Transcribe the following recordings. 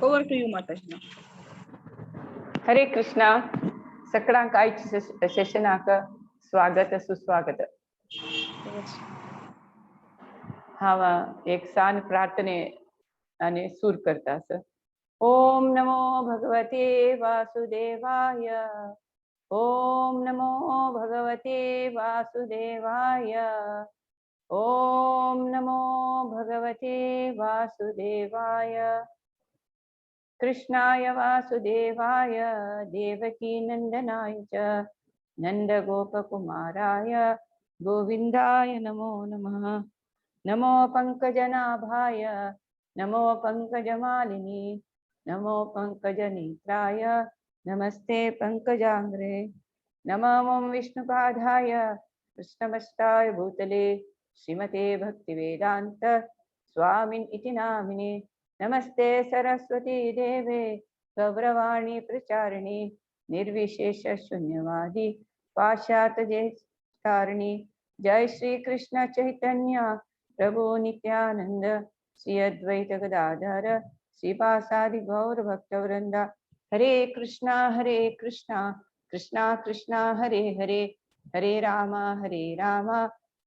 Over to you, Mataji. Hare Krishna. सगळ्यांक आयच्या सेशनाक स्वागत सुस्वागत. हांव एक सान प्रार्थने आनी सूर करता आसा. ओम नमो भगवते वासुदेवाय. ओम नमो भगवते वासुदेवाय. ओम नमो भगवते वासुदेवाय. कृष्णाय वासुदेवाय देवकीनन्दनाय च नन्दगोपकुमाराय गोविन्दाय नमो नमः. नमो पङ्कजनाभाय, नमो पङ्कजमालिनी, नमो पङ्कजनेत्राय, नमस्ते पङ्कजाङ्घ्रे. नमो ॐ विष्णुपादाय कृष्णपृष्ठाय भूतले श्रीमते भक्तिवेदान्त स्वामिन् इति नामिने. नमस्ते सरस्वती देवे गौरवाणी प्रचारिणी निर्विशेष शून्यवादी पाश्चात्य. जय श्री कृष्ण चैतन्य प्रभु नित्यानंद श्री अद्वैत गदाधर श्रीवासादि गौर भक्तवृंद. हरे कृष्णा हरे कृष्णा कृष्णा कृष्णा हरे हरे, हरे राम हरे राम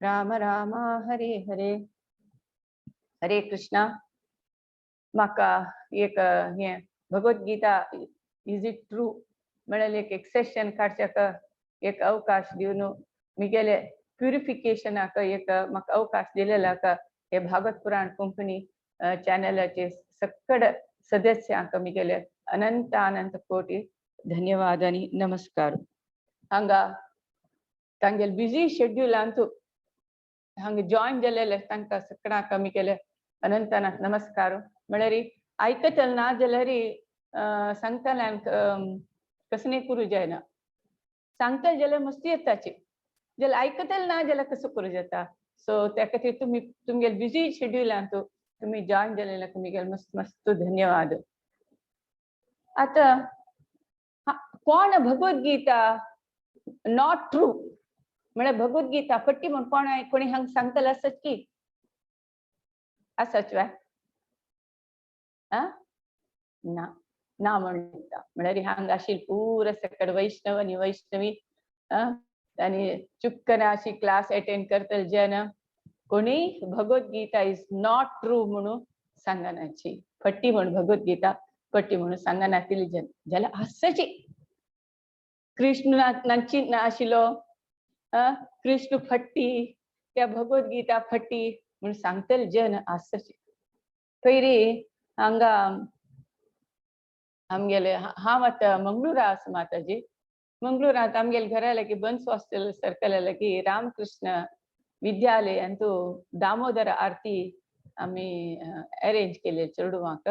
राम राम हरे हरे. हरे कृष्णा. म्हाका एक हें भगवद्गीता is it true म्हणल्यार एक एक सेशन काडच्याक एक अवकाश दिवन मिगेले प्युरिफिकेशनाक एक म्हाका अवकाश दिलेल्याक हे भागवत पुराण कोंकणी चॅनलाचे सक्कड सदस्यांक मिगेले अनंत अनंत कोटी धन्यवाद आनी नमस्कार. हांगा तांगेले बिजी शेड्युलांतू हांगा जॉईन जालेले तांकां सगळ्यांक मिगेले अनंत अनंत नमस्कार. म्हळ्यार आयकतले ना जाल्यार सांगतल्यांक कसं करूं जायना. सांगतले जाल्यार मस्ती येताची, जाल्यार आयकतले ना जाल्यार कसो करूं जाता? सो त्या खातीर तुमी तुमगेले बिजी शेड्युलांत तुमी जॉईन जालेले तुमगेले मस्त मस्त धन्यवाद. आतां कोण भगवद्गीता not true म्हळ्यार भगवद्गीता फटी म्हूण कोण कोणी हांगा सांगतले आसत की आसच वे आ ना ना म्हणटा. म्हळ्यार हांगा आशिल्ले पुरा सकड वैष्णव आनी वैष्णवी आनी चुपकना अशी क्लास अटेंड करतले जन कोणी भगवद्गीता is not true म्हणून सांगनाची, फटी म्हूण, भगवद्गीता फटी म्हणून सांगनातिल्ले जन जाल्यार आसची. कृष्ण नाची ना आशिल्लो, कृष्ण फट्टी, त्या भगवद्गीता फट्टी म्हणून सांगतले जन आसची. पयरी हांगा आमगेले, हांव आतां मंगळुरा आसा माताजी. मंगळुरांत आमगेले घरा लागीं बन्स हॉस्टेल सर्कला लागीं रामकृष्ण विद्यालयांतू दामोदर आरती आमी अरेंज केले चेडवांक.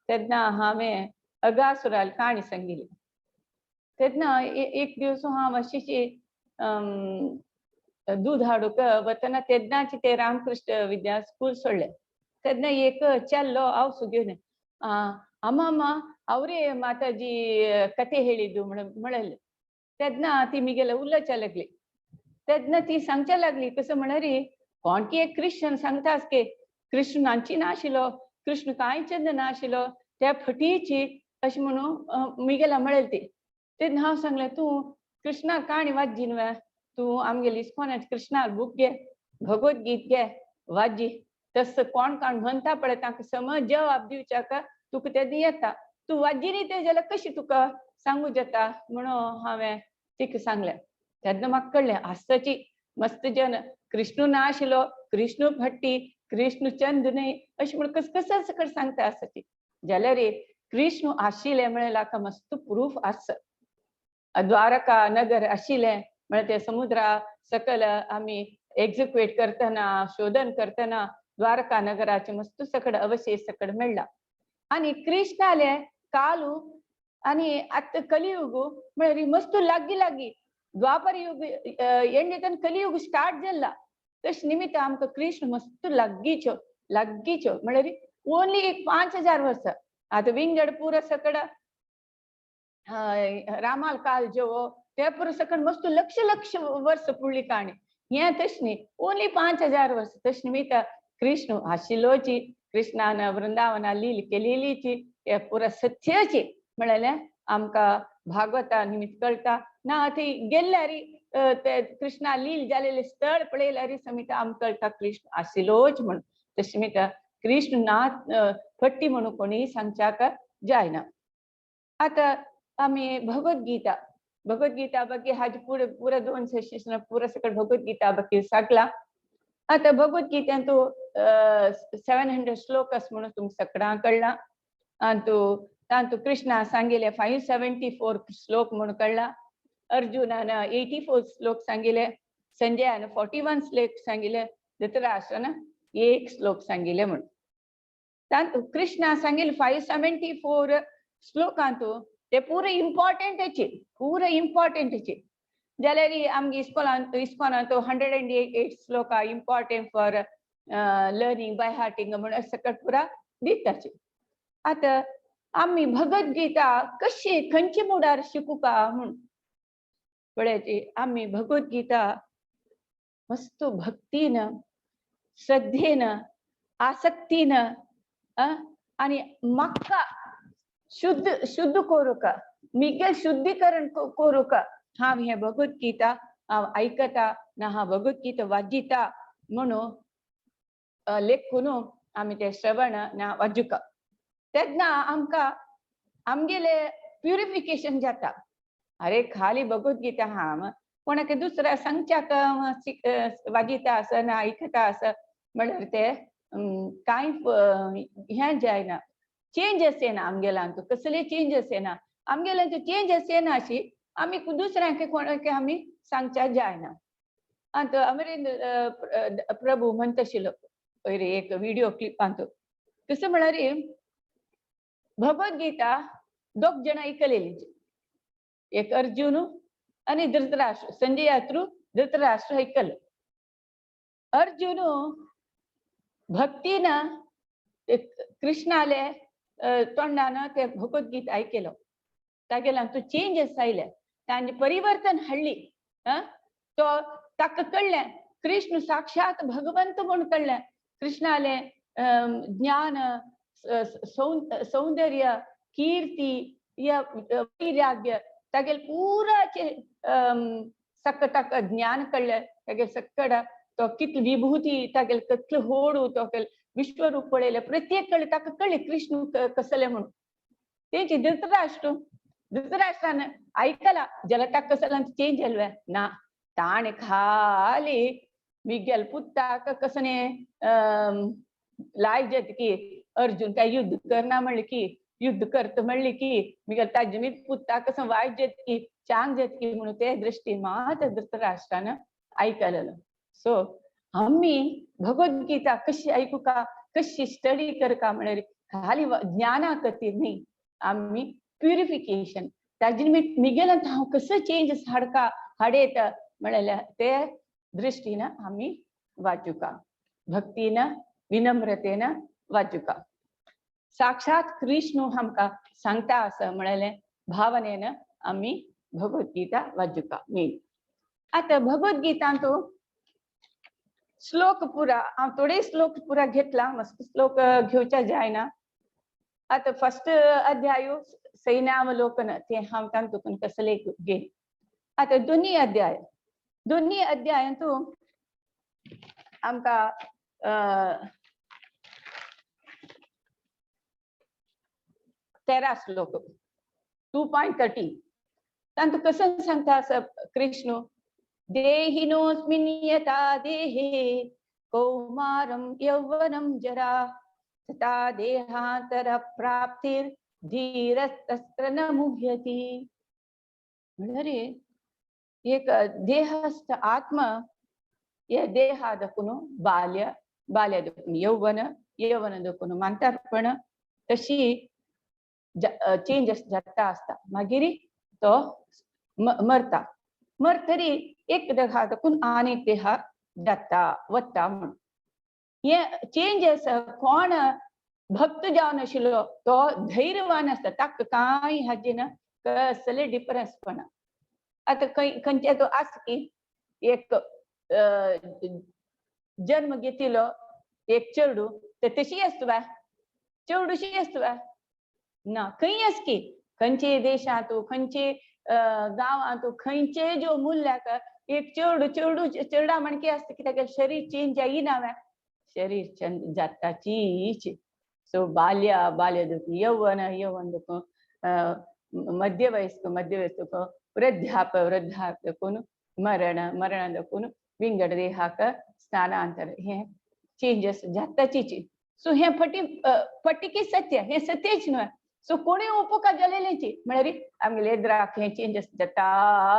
तेन्ना हांवें अगासुराल काणी सांगिल्ली. तेन्ना एक दिवस हांव अशीच दूद हाडूंक वतना तेन्नाच ते रामकृष्ण विद्या स्कूल सोडलें. तेन्ना एक चेल्लो आवसू घेवन, ಅಮ್ಮಮ್ಮ, ಅವರೇ ಮಾತಾಜಿ ಕತೆ ಹೇಳಿದ್ದು म्हणले. तेन्ना ती मिगेले उलोवच्या लागली. तेन्ना ती सांगच्या लागली कसं म्हळ्यार कोण की एक क्रिश्चन सांगता आसके कृष्ण नाची नाशिल्लो, कृष्ण कांयच नाशिल्लो, त्या फटीची अशें म्हणून मिगेला म्हणेल ती. तेन्ना हांव सांगलें, तूं कृष्णा काणी वाज्जी न्हय, तूं आमगेली इस्कॉनाची कृष्णा बूक घे, भगवद्गीत घे, वाजी. तस कोण कोण म्हणटा पळय तांकां समज जवाब दिवच्याक तुका तेन्ना येता. तूं वाजी न्ही तें जाल्यार कशी तुका सांगू जाता म्हणून हांवें तिका सांगलें. तेन्ना म्हाका कळ्ळें आसताची मस्त जन कृष्णू ना आशिल्लो, कृष्णू फट्टी, कृष्ण चंद न्हय अशें म्हण कस कसं सकट सांगता आसताची. जाल्यार कृष्ण आशिल्लें म्हळ्यार मस्त प्रूफ आसा. द्वारका नगर आशिल्लें म्हळ्यार ते समुद्रा सकल आमी एक्झिक्युट करतना, शोधन करतना द्वारका नगराचे मस्त सकड अवशेष सकड मेळ्ळा. आनी कृष्णाले कालू आनी आतां कलियुग म्हळ्यार मस्त लागीं लागीं द्वापर युग एंड कलियुग स्टार्ट जाला. तशें निमित्त आमकां कृष्ण मस्त लागींच्यो लागींच्यो म्हळ्यार ओनली एक 5000 वर्सां. आतां विंगड पुरा सकड रामाल काल जेवो ते पुरा सकड मस्त लक्ष लक्ष वर्स पुडली काणी. हें तशें न्ही, ओनली 5000 वर्स. तशें निमित्त कृष्ण आशिल्लोची, कृष्णान वृंदावना लील केलेलीची. हे पुरा सत्याची म्हणलें आमकां भागवता निमित्त कळटा ना. थंय गेल्ल्यारी ते कृष्णा लील जालेले स्थळ पळयल्यारी समिता आमकां कळटा कृष्ण आशिल्लोच म्हणून. तशें मिता कृष्ण ना फट्टी म्हणून कोणी सांगच्याक जायना. आतां आमी भगवद्गीता, भगवद्गीता ಬಗ್ಗೆ हाजे पुढे पुरा 2 सेशन पुरा सकट भगवद्गीता ಬಗ್ಗೆ सांगला. आतां भगवद्गीतेंतु 700 श्लोकस म्हणून तुमकां सगळ्यांक कळ्ळा. आनी तांतू कृष्णा सांगिले 574 श्लोक म्हणून कळ्ळा. अर्जुनान 84 श्लोक सांगिले, संजयान 41 श्लोक सांगिले, धृतराष्ट्रान 1 श्लोक सांगिले म्हणून. तांतू कृष्णा सांगिले 574 श्लोकांतू ते पुरे इम्पॉर्टंटचे, पुरे इम्पॉर्टंटचे. जाल्यार आमगे इस्कॉलान इस्कॉनांत 108 shloka important for learning by hearting म्हणून सकट पुरा दिताचे. आतां आमी भगवद्गीता कशी खंयचे मुडार शिकूका म्हूण पळयाची. आमी भगवद्गीता मस्त भक्तीन, श्रद्धेन, आसक्तीन आनी म्हाका शुद्ध शुद्ध करूका, मिगेल शुद्धीकरण करूका हांव हें भगवद्गीता हांव आयकता ना, हांव भगवद्गीता वाजिता म्हणून लेखून आमी तें श्रवण ना वाजुका. तेन्ना आमकां आमगेले प्युरिफिकेशन जाता. अरे खाली भगवद्गीता हा कोणाक दुसऱ्या सांगच्याक वाजिता आसा ना आयकता आसा म्हणल्यार ते कांय हें जायना, चेंजस येना आमगेल्यांत, कसले चेंजस येना आमगेल्यांत. चेंजस येना अशी आमी दुसऱ्यांक कोणाक आमी सांगच्याक जायना. आतां अमरेंद्र प्रभू म्हणटा आशिल्लो पयर एक व्हिडिओ क्लिपांत, कसं म्हळ्यार भगवद्गीता दोग जाणां आयकलेली, एक अर्जुन आनी धृतराष्ट्र. संजया थ्रू धृतराष्ट्र आयकलो. अर्जुन भक्तीन ते कृष्णाले तोंडान ते भगवद्गीता आयकलो, तागेल्यान तो चेंजस आयले, तांचे परिवर्तन हाडली. तो ताका कळ्ळें कृष्ण साक्षात भगवंत म्हूण कळ्ळें. कृष्णाले ज्ञान, सौंदर्य, कीर्ती या वैराग्य तागेले पुराचे सक्क ताका ज्ञान कळ्ळें. तागेले सक्कड तो कितली विभूती, तागेले कितले होडू, तो विश्वरूप पळयलें, प्रत्येक कळ्ळें ताका, कळ्ळें कृष्ण कसले म्हणून. तेंचे धृतराष्ट्र, धृतराष्ट्रान आयकला जाल्यार ताका कसल्यान चेंज जाल्ले ना. ताणें खाली मिगेल पुताक कसने लाय जाता की अर्जुन काय युद्ध करना म्हणलें की, युद्ध करता म्हणलें की मिगेल ताजे पुताक कसं वायट जाता की, चांग जाता की म्हणून ते दृश्टीन मात धृतराष्ट्रान आयकलेलो. सो आमी भगवद्गीता कशी आयकुका, कशी स्टडी करका म्हळ्यार खाली ज्ञाना खातीर न्ही, आमी प्युरिफिकेशन ताजे निमित्त मिगेलांत हांव कसो चेंजस हाडका हाडयत म्हणल्यार ते दृश्टीन आमी वाचुका, भक्तीन विनम्रतेन वाचुका. साक्षात कृष्ण आमकां सांगता आसा म्हणलें भावनेन आमी भगवद्गीता वाचुका मेन. आतां भगवद्गीतांतू श्लोक पुरा हांव थोडे श्लोक पुरा घेतला, मस्त श्लोक घेवच्या जायना. आतां फर्स्ट अध्याय सैन्यावलोकन ते हांव तांतून कसले घे. आतां दोन्ही अध्याय, दोन्ही अध्यायांतू आमकां 13 श्लोक, 2.13 तांतू कसं सांगता असं कृष्ण, देहिनोस्मिन् यथा देहे कौमारं यौवनं जरा तथा देहांतर प्राप्तिर धीरस्तत्र न मुह्यति. म्हळ्यार एक देहस्थ आत्मा या देहा दखून बाल्य, बाल्य दखून यौवन, यौवन दखून म्हातारपण, तशी चेंजस जाता आसता. मागीर तो मरता, मरतरी एक देहा दखून आनीक देहा जाता वता म्हण हे चेंजस. कोण भक्त जावन आशिल्लो तो धैर्यवान आसता, ताका कांय हाजे ना कसले डिफरन्स पडना. आतां खंय खंयचे तो आसा की एक जन्म घेतिलो एक चेडूं, ते तशी आसता बाय, चेडूशी आसता बाय. ना खंय आसकी खंयचे देशांत खंयचे गांवांत खंयचे जो मूल्याक एक चेडू चेडू चेडा म्हणके आसता कित्याक शरीर चेंज जायना वे शरीर चेंज जाताचीच. सो बाल्य बाल्य दुखून यौवन यौवन दुखून मध्यवयस्क मध्यवयस्क वृद्धाप वृद्धाप देखून मरण मरण देखून विंगड देहाक स्थानांतर हे चेंजस जाताचीच. सो हे फटी फटिकी सत्य हे सत्यच न्हय. सो कोणी उपकार जालेलेची म्हळ्यार आमगेले एद्राक हे चेंजस जाता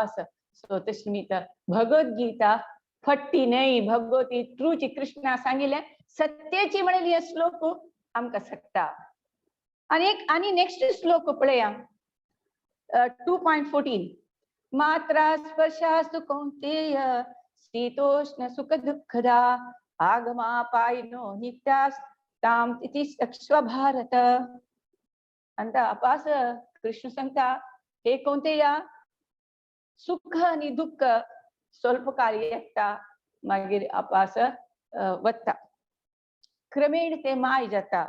आसा. सो तशें न्ही भगवद्गीता फट्टी न्हय, भगवती ट्रूची कृष्णा सांगिल्लें सत्याची म्हणलेली हे श्लोक आमकां सांगता. आनी एक आनी नेक्स्ट श्लोक पळया 2.14 मात्रा स्पर्शास्तु कौंतेय शीतोष्ण सुख दुःखदा आगमा पायिनो नित्यास्ताम इति चक्ष्व भारत. अंत अपास कृष्ण सांगता हे कौंतेया सुख आनी दुःख स्वल्प काळ येता मागीर अपास वता क्रमेण ते माय जाता.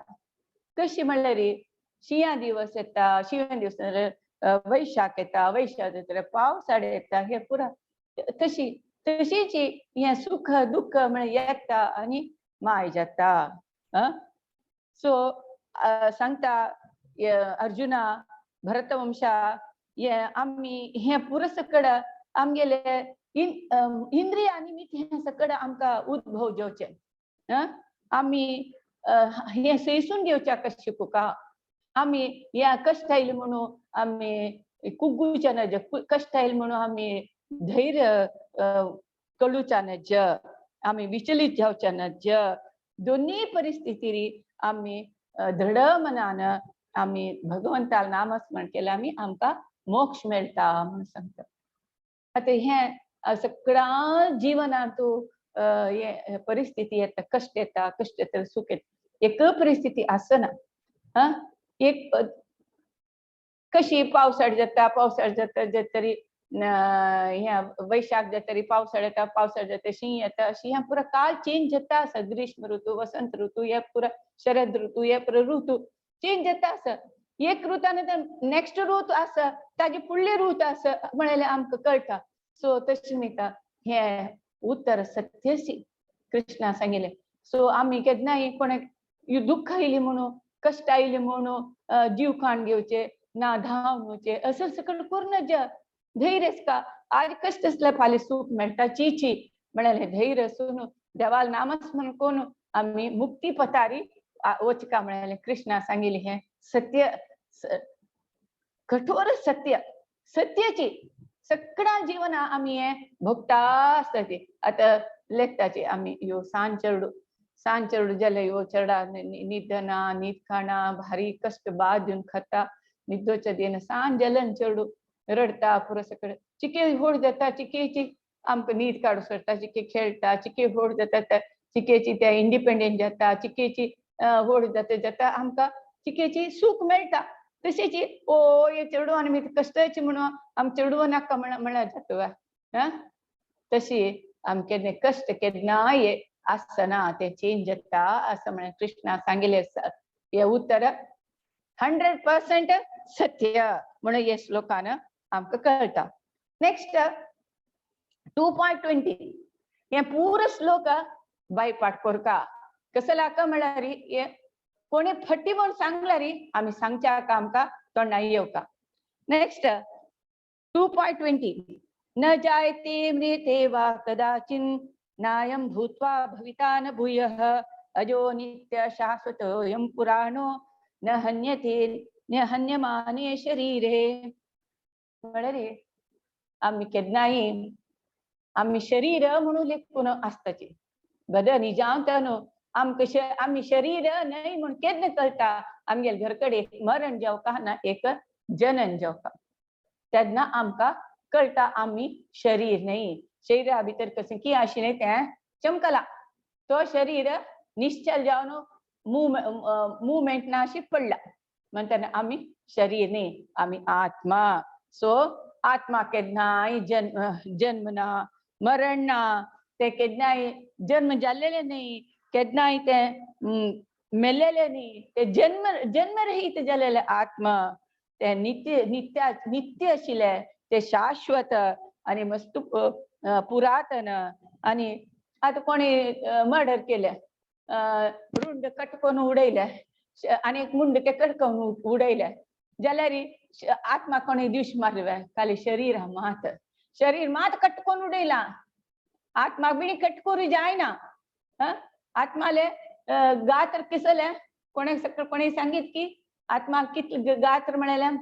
कशी म्हणल्यार शिंया दिवस येता, शिंया दिवस वैशाख येता, वैशाख येता पावसाळ येता, हे पुरा तशी तशीच हें सुख दुःख म्हळ्यार येता आनी माय जाता. सो सांगता अर्जुना भरतवंशा हे आमी हें पुरो सकड आमगेले इंद्रिय निमित्त हें सकड आमकां उद्भव जेवचें. आमी हें सैसून घेवच्याक शिकूका. आमी ह्या कश्ट आयले म्हणून आमी कुग्गुच्या नज, कश्ट आयले म्हणून आमी धैर्य कळुच्या नज, आमी विचलित जावच्या नज. दोन्ही परिस्थितीरी आमी दृढ मनान आमी भगवंताल नामस्मरण केलें आमी आमकां मोक्ष मेळटा म्हणून सांगता. आतां हें सगळ्या जिवनांत हे परिस्थिती येता, कश्ट येता, कश्ट येता सुख येता, एक परिस्थिती आसना. एक कशी पावसाळ जाता, पावसाळ जाता जातरी हें वैशाख जातरी पावसाळ येता, पावसाळ जाता शीं येता, अशी हें पुरा काळ चेंज जाता आसा. ग्रीष्म ऋतू वसंत ऋतू हे पुरा शरद ऋतू हे पुरा ऋतू चेंज जाता आसा. एक ऋतू नंतर नेक्स्ट ऋतू आसा ताजे फुडले ऋतू आसा म्हणल्यार आमकां कळटा. सो तशें न्ही हें उत्तर सत्यशी कृष्णा सांगिल्लें. सो आमी केन्नाय कोणाक दुःख आयली म्हणून कश्ट आयले म्हणून जीव खाण घेवचे ना धांवन वचचे असं सगळं करूं नज. धैर्य आसता आज कश्ट आसल्यार फाल्यां सूख मेळटा चीची म्हळ्यार धैर्य आसून देवाल नामस्मरण करून आमी मुक्ती पथारी वचका म्हळ्यार कृष्णा सांगिल्लें हें सत्य कठोर सत्य सत्याची सगळ्या जीवना आमी हें भोगता आसता. ती आतां लेखताची आमी ह्यो सान चेडू सान चेडू जाल्यार ह्यो चेडा न्हिदना न्हीद खाणा भारी कश्ट बाद दिवन खाता न्हिदोच्या दिना सान जाल्यार चेडू रडटा पुरो सगळें चिके व्हड जाता चिकेची आमकां न्हीद काडूं सोडटा, चिके खेळटा, चिके व्हड जाता चिकेची ते इंडिपेंडंट जाता, चिकेची व्हड जाता जाता आमकां चिकेची सूख मेळटा. तशेंच ओ हे चेडू आनी कश्टाची म्हणून आम चेडूं नाका म्हळ्यार जाता. तशी आम केन्ना कश्ट केन्नाय आसना ते चेंज जाता असं म्हळ्यार कृष्णा सांगिल्लें हे उत्तर 100% सत्य म्हणून हे श्लोकान आमकां कळटा. नेक्स्ट 2.20 हे पुरो श्लोक बायपाठ करका. कसं लाका म्हळ्यार हे कोणी फटी म्हणून सांगल्यार आमी सांगच्याक आमकां तोंडा येवका. नेक्स्ट 2.20 न जायते म्रियते वा कदाचिन नायं भूत्वा भविता न भूयः अजो नित्य शाश्वतोऽयं पुराणो न हन्यते न हन्यमाने शरीरे. म्हळ्यार आमी केन्नाय आमी शरीर म्हणून लेखून आसताची बद निजांत न्हू आमकां आमी शरीर न्हय म्हूण केन्ना कळटा आमगेले घर कडेन मरण जेवका ना एक जनन जेवका तेन्ना आमकां कळटा आमी शरीर न्हय. शरीरा भितर कशें की आशिल्लें तें चमकलां तो शरीर निश्चल जावन मुवमेंट ना अशी पडला म्हणटना आमी शरीर न्हय आमी आत्मा. सो आत्मा केन्नाय जन्म जन्म ना मरण ना, ते केन्नाय जन्म जाल्लेले न्हय, केन्नाय ते मेलेले न्ही, ते जन्म जन्मरहित जालेले आत्मा, ते नित्य नित्य नित्य आशिल्ले, ते शाश्वत आणि मस्त पुरातन. आणि आता कोणी मर्डर केले, रुंड कटकोन उडयले आणि एक मुंडके कटकोन उडयले जाल्यार आत्मा कोणी दिवस मारले? खाली शरीर मात, शरीर मात कटकोन उडयला, आत्मा बिणी कट करू जायना. आत्माले गात्र किसले कोणे सगळं कोणी सांगित की आत्मा कितले गात्र म्हळ्यार,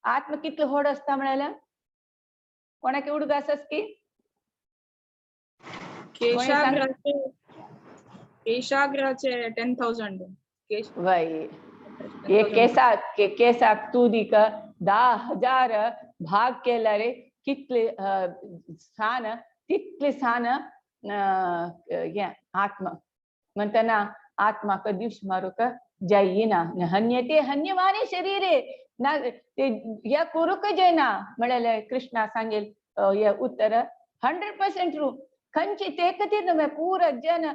आत्मा कितले व्हड आसता म्हळ्यार कोणाक उडगास आस की? केशाग्राचे, केशाग्राचे 10,000 केश. वय, एक केसाक, केसाक तुदीक 10,000 भाग केल्यार कितले सान, तितले सान हें आत्मा. म्हणटना आत्माक दिवस मारूंक जायना. हन्यते हन्यमाने शरीरे ना, ते ह्या करूंक जायना म्हळ्यार कृष्णा सांगेल हे उत्तर 100% ट्रू. खंयचे ते खातीर न्हय पुरा जन,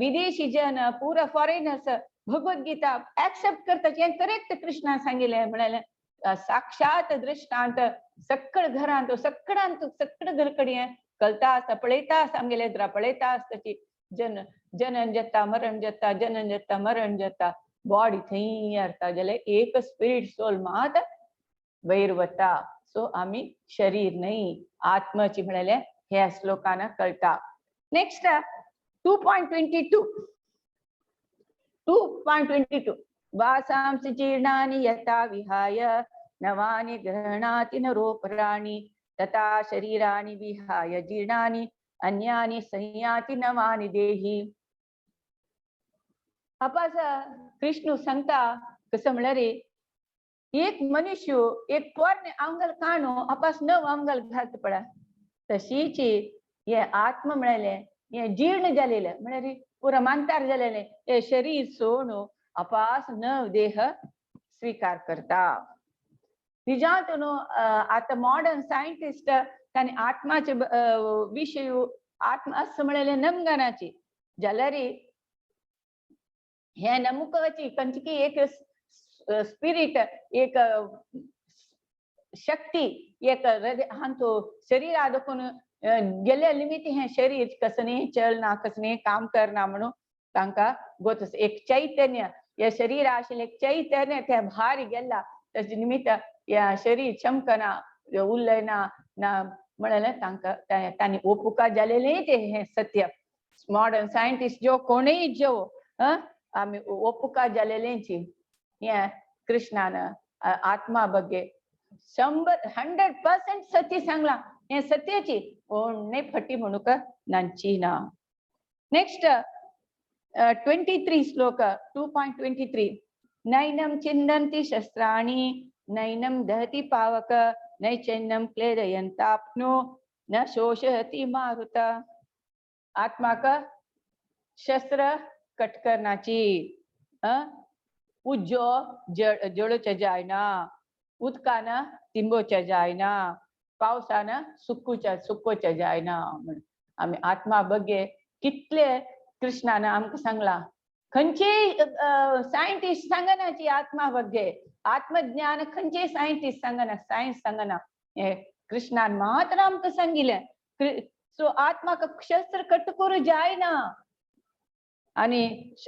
विदेशी जन, पुरा फॉरेनर्स भगवद्गीता एक्सेप्ट करतात. हें करेक्ट कृष्णा सांगिल्लें म्हळ्यार साक्षात दृष्टांत सक्कड घरांत, सक्कडांत, सक्कड घर कडेन कळता आसता, पळयता आसता, आमगेले एदरा पळयता आसता की जन जनन जाता, मरण जाता, जनन जाता, मरण जाता, बॉडी थंय आरता जाल्यार एक स्पिरिट सोल मात वयर वता. सो आमी शरीर न्हय, आत्माची म्हळ्यार ह्या श्लोकान कळटा. Next 2.22, 2.22. वासांसि जीर्णानि यथा विहाय नवानि गृह्णाति नरोपराणि तथा शरीराणि विहाय जीर्णानि अन्यानि संयाति नवानि देहि. आपास कृष्ण सांगता कसं म्हळ्यार एक मनुष्य एक पोरणे आंगल काणू आपास नव आंगल घालता पळय, तशीच हे आत्मा म्हळ्यार हे जीर्ण जालेले, म्हळ्यार पुरा मांतार जालेले हे शरीर सोडून अपास नव देह स्वीकार करता. निजांत न्हू आतां मॉडर्न सायंटिस्ट तांणी आत्माचे विशय आत्मा असं म्हळ्यार नमगानाची जाल्यार हे नमुकाची खंयची एक स्पिरिट, एक शक्ती, एक हांचो शरीरा देखून गेले निमित्त हें शरीर कसने चलना, कसने काम करना म्हणून तांकां गोत एक चैतन्य, ह्या शरीरा आशिल्लें एक चैतन्य तें भायर गेला, ताचे निमित्त ह्या शरीर चमकना, उलयना ना म्हणलें तांकां तांणी ओपुका जालेलें ते हें सत्य. मॉडर्न सायंटिस्ट जो कोणूय जो आमी ओपुका जालेलेंची हें कृष्णान आत्मा ಬಗ್ಗೆ 100 100% सत्य सांगलां. हें सत्याची कोणूय फटी म्हणूंक नाची ना. नेक्स्ट 23 श्लोक, 2.23. नैनं छिन्दन्ति शस्त्राणि नैनं दहति पावक नैचैनं क्लेदयन्ताप्नो न शोषयति मारुत. आत्माक शस्त्र कट करनाची, उज्जो जळोवचे जायना, उदकान तिंबोवचे जायना, पावसान सुकुच्या सुकोवचे जायना. म्हण आमी आत्मा बगे कितले कृष्णान आमकां सांगलां. खंयचेय सायंटिस्ट सांगना की आत्मा बगे आत्मज्ञान, खंयचेय सायंटिस्ट सांगना, सायन्स सांगना, हे कृष्णान मात्र आमकां सांगिल्लें. सो आत्माक शस्त्र कट करूं जायना आणि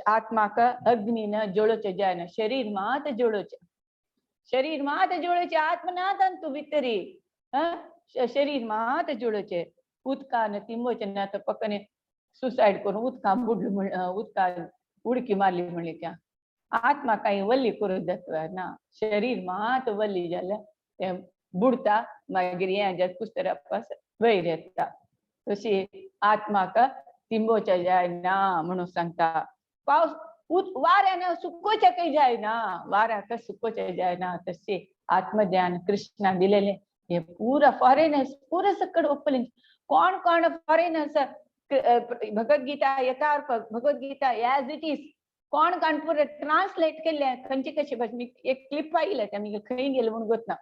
आत्माक अग्नीन जळोवचें जायना, शरीर मात जळोवचें, शरीर मात जळोवचें, आत्मा ना तांतू भितरी. शरीर मात जळोवचें, उदकान तिंबोवचें ना तर पक्कने सुसायड करून उदकान बुडलो म्हण, उदकान उडकी मारली म्हणली त्या आत्मा कांय वल्ली करूं जाता ना, शरीर मात वल्ली जाल्यार तें बुडता, मागीर हें जाता कुस्तरापास वयर येता. तशी आत्माक तिंबोवचें जायना म्हणून सांगता. पावस वाऱ्यान सुकोवचें काही जायना, वाऱ्याक सुकोवचें जायना. तशी आत्मज्ञान कृष्णान दिलेलें हे पुरा फॉरेनर्स पुरा सकड ओपले. कोण कोण फॉरेनर्स भगवद्गीता यथार्थ भगवद्गीता एज it is कोण कोण पुरा ट्रान्सलेट केल्ले खंयचे कशे भाशेन. एक क्लिप आयिल्लें ते आमी खंय गेले म्हणून गोत ना,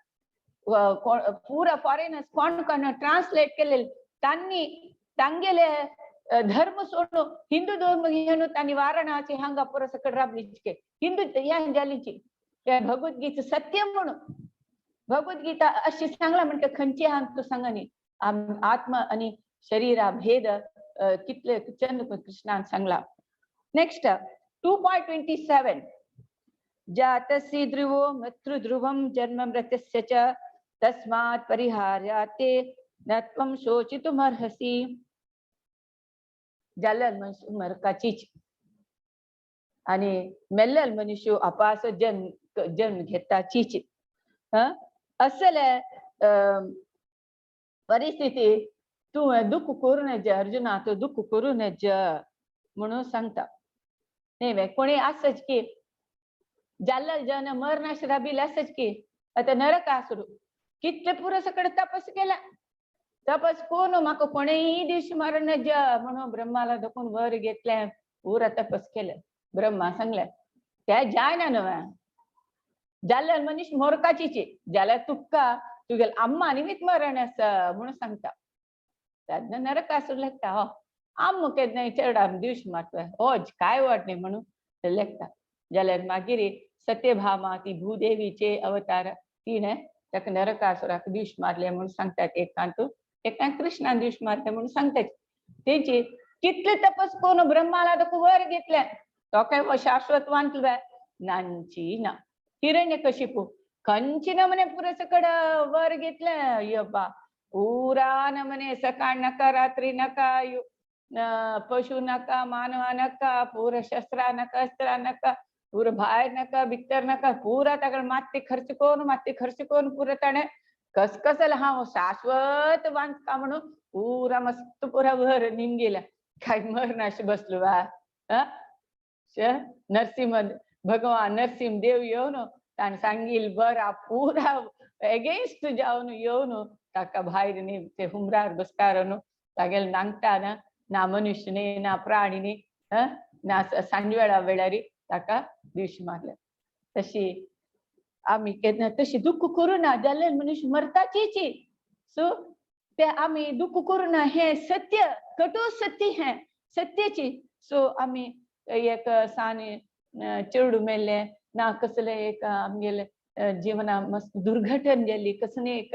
पुरा फॉरेनर्स कोण कोण ट्रान्सलेट केल्ले तांणी तांगेले धर्म सोडून हिंदू धर्म घेऊन तांणी वाराणसी हांगा पुरो सकड राबलीची हिंदू ह्या जालीची भगवद्गीता सत्य म्हणून भगवद्गीता अशी सांगला म्हणटा खंयची आहा तूं सांगा न्ही. आत्मा आणि शरीरा भेद कितले चंद कृष्णान सांगला. नेक्स्ट 2.27 जातसी ध्रुवो मृत्युध्रुवं जन्म मृतस्य च तस्मात् परिहार्याते न त्वं शोचितुमर्हसि. जाल्ल्यान मनुष्य मरकाचीच आणि मेल्ल्यान मनुष्य अपास जन्म जन्म घेताचीच. असले परिस्थिती तूं दुःख करू नज अर्जुना, तूं दुःख करू नज म्हणून सांगता. न्ही कोणी आसच की जाल्ला जन मरणाश राबिल आसच की आतां नरक आसरू कितले पुरो सकड तपस केला, तपस कोण म्हाका कोणेय दिवशी मरण नज म्हणून ब्रह्माला दखून वर घेतलें, पुरा तपस केलें. ब्रह्मा सांगलें ते जायना न्हय, जाल्ल्यान मनीस मोरकाचीची जाल्यार तुका तुगेल अम्मा निमित्त मरण आसा म्हणून सांगता. तेन्ना नरकासूर लेखता हो आम्म केन्ना चेडा दिवशी मारता हो काय वाट न्ही म्हणून लेखता. जाल्यार मागीर सत्यभामा ती भूदेवीचे अवतार तिणें ताका नरकासुराक दिवश मारले म्हणून सांगतात. एकांत एकांत कृष्णान दिवश मारले म्हणून सांगतात. तेंची कितले तपस करून ब्रह्माला ताका वर घेतले तो काय शाश्वत वांटलो नांची ना. हिरण्यकशिपू खंयची नमने पुरो सकड वर घेतले यब्बा पुरा नमने सकाळ नका रात्री नका पशु नका मानवा नका पुरा शस्त्रा नका अस्त्रा नका पुरा भायर नका भितर नका पुरा ताका माती खर्च करून माती खर्च करून पुरा ताणें कसकसल हांव शाश्वत बांदका म्हणून पुरा मस्त पुरा वर निमगेला काय मरणाशी बसलो वा. नरसिंह भगवान नरसिंह देव येवन ताणें सांगील बरा पुरा एगेन्स्ट जावन येवन ताका भायर न्ही ते हुमरार बसकार तागेले नांगटा ना ना मनुष्य न्ही ना प्राणी न्ही ना सांजवेळा वेळारी ताका दिवशी मारले. तशी आमी केन्ना तशी दुःख करू ना जाल्यार मनुष्य मरताचीची. सो ते आमी दुःख करू ना हें सत्य कटू सत्य हें सत्याची. सो आमी एक साने चेडू मेल्लें ना कसलें एक आमगेलें जिवना मस्त दुर्घटन जाली कसलें एक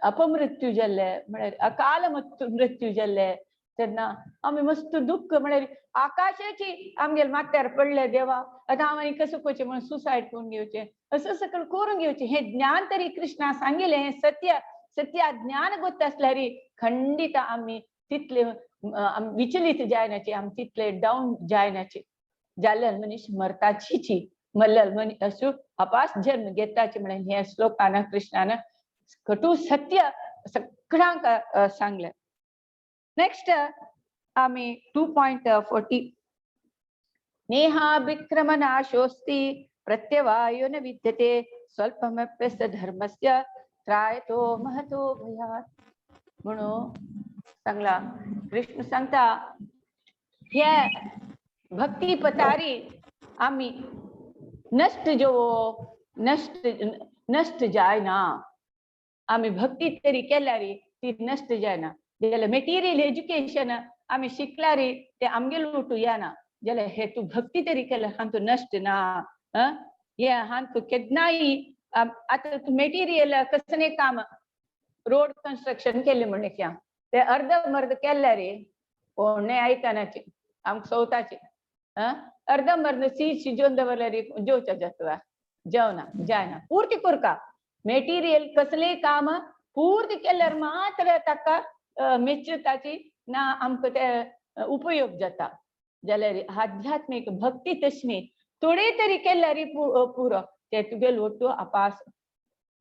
अपमृत्यू जाल्ले म्हळ्यार अकाल मृत्यू जाल्ले तेन्ना आमी मस्त दुःख म्हळ्यार आकाशाची आमगेले माथ्यार पडले देवा आतां हांव आनी कसो करचें म्हणून सुसायड करून घेवचें असं सकळ करून घेवचें. हें ज्ञान तरी कृष्णा सांगिल्लें हें सत्य सत्य ज्ञान गोत आसल्यार खंडित आमी तितले विचलित जायनाची आमी तितले डावन जायनाची. जाल्ल्यान मनीस मरताचीची मल्लल मनीस असो अपास जन्म घेताची म्हणून ह्या श्लोकान कृष्णान कटू सत्य सगळ्यांक सांगलें. नेक्स्ट आमी 2.40 नेहा विक्रमनाशोऽस्ति प्रत्यवायो न विद्यते स्वल्पमप्यस्य धर्मस्य त्रायतो महतो भयात् म्हणून सांगला. कृष्ण सांगता हे भक्ती पतारी आमी नष्ट जो नष्ट नष्ट जायना. आमी भक्ती तरी केल्यार ती नष्ट जायना. जाल्यार मेटिरियल एज्युकेशन आमी शिकल्यार ते आमगेले उठू येना. जाल्यार हे तूं भक्ती तरी केल्यार हांतू नष्ट ना. हे हांतू केन्नाय आतां तूं मेटिरियल कसलें काम रोड कन्स्ट्रक्शन केलें म्हणल्या ते अर्द मर्द केल्यार कोणें आयकनाचे आमकां सवताचे. अर्द मर्द शीत शिजोवन दवरल्यार जेवच्या जाता जेवना जायना पूर्ती करका. मेटिरियल कसलें काम पूर्ती केल्यार मात्र ताका मेचताची ना आमकां ते उपयोग जाता. जाल्यार आध्यात्मीक भक्ती तशी थोडे तरी केल्यार पुरो ते तुगेलो ಒಟ್ಟು अपास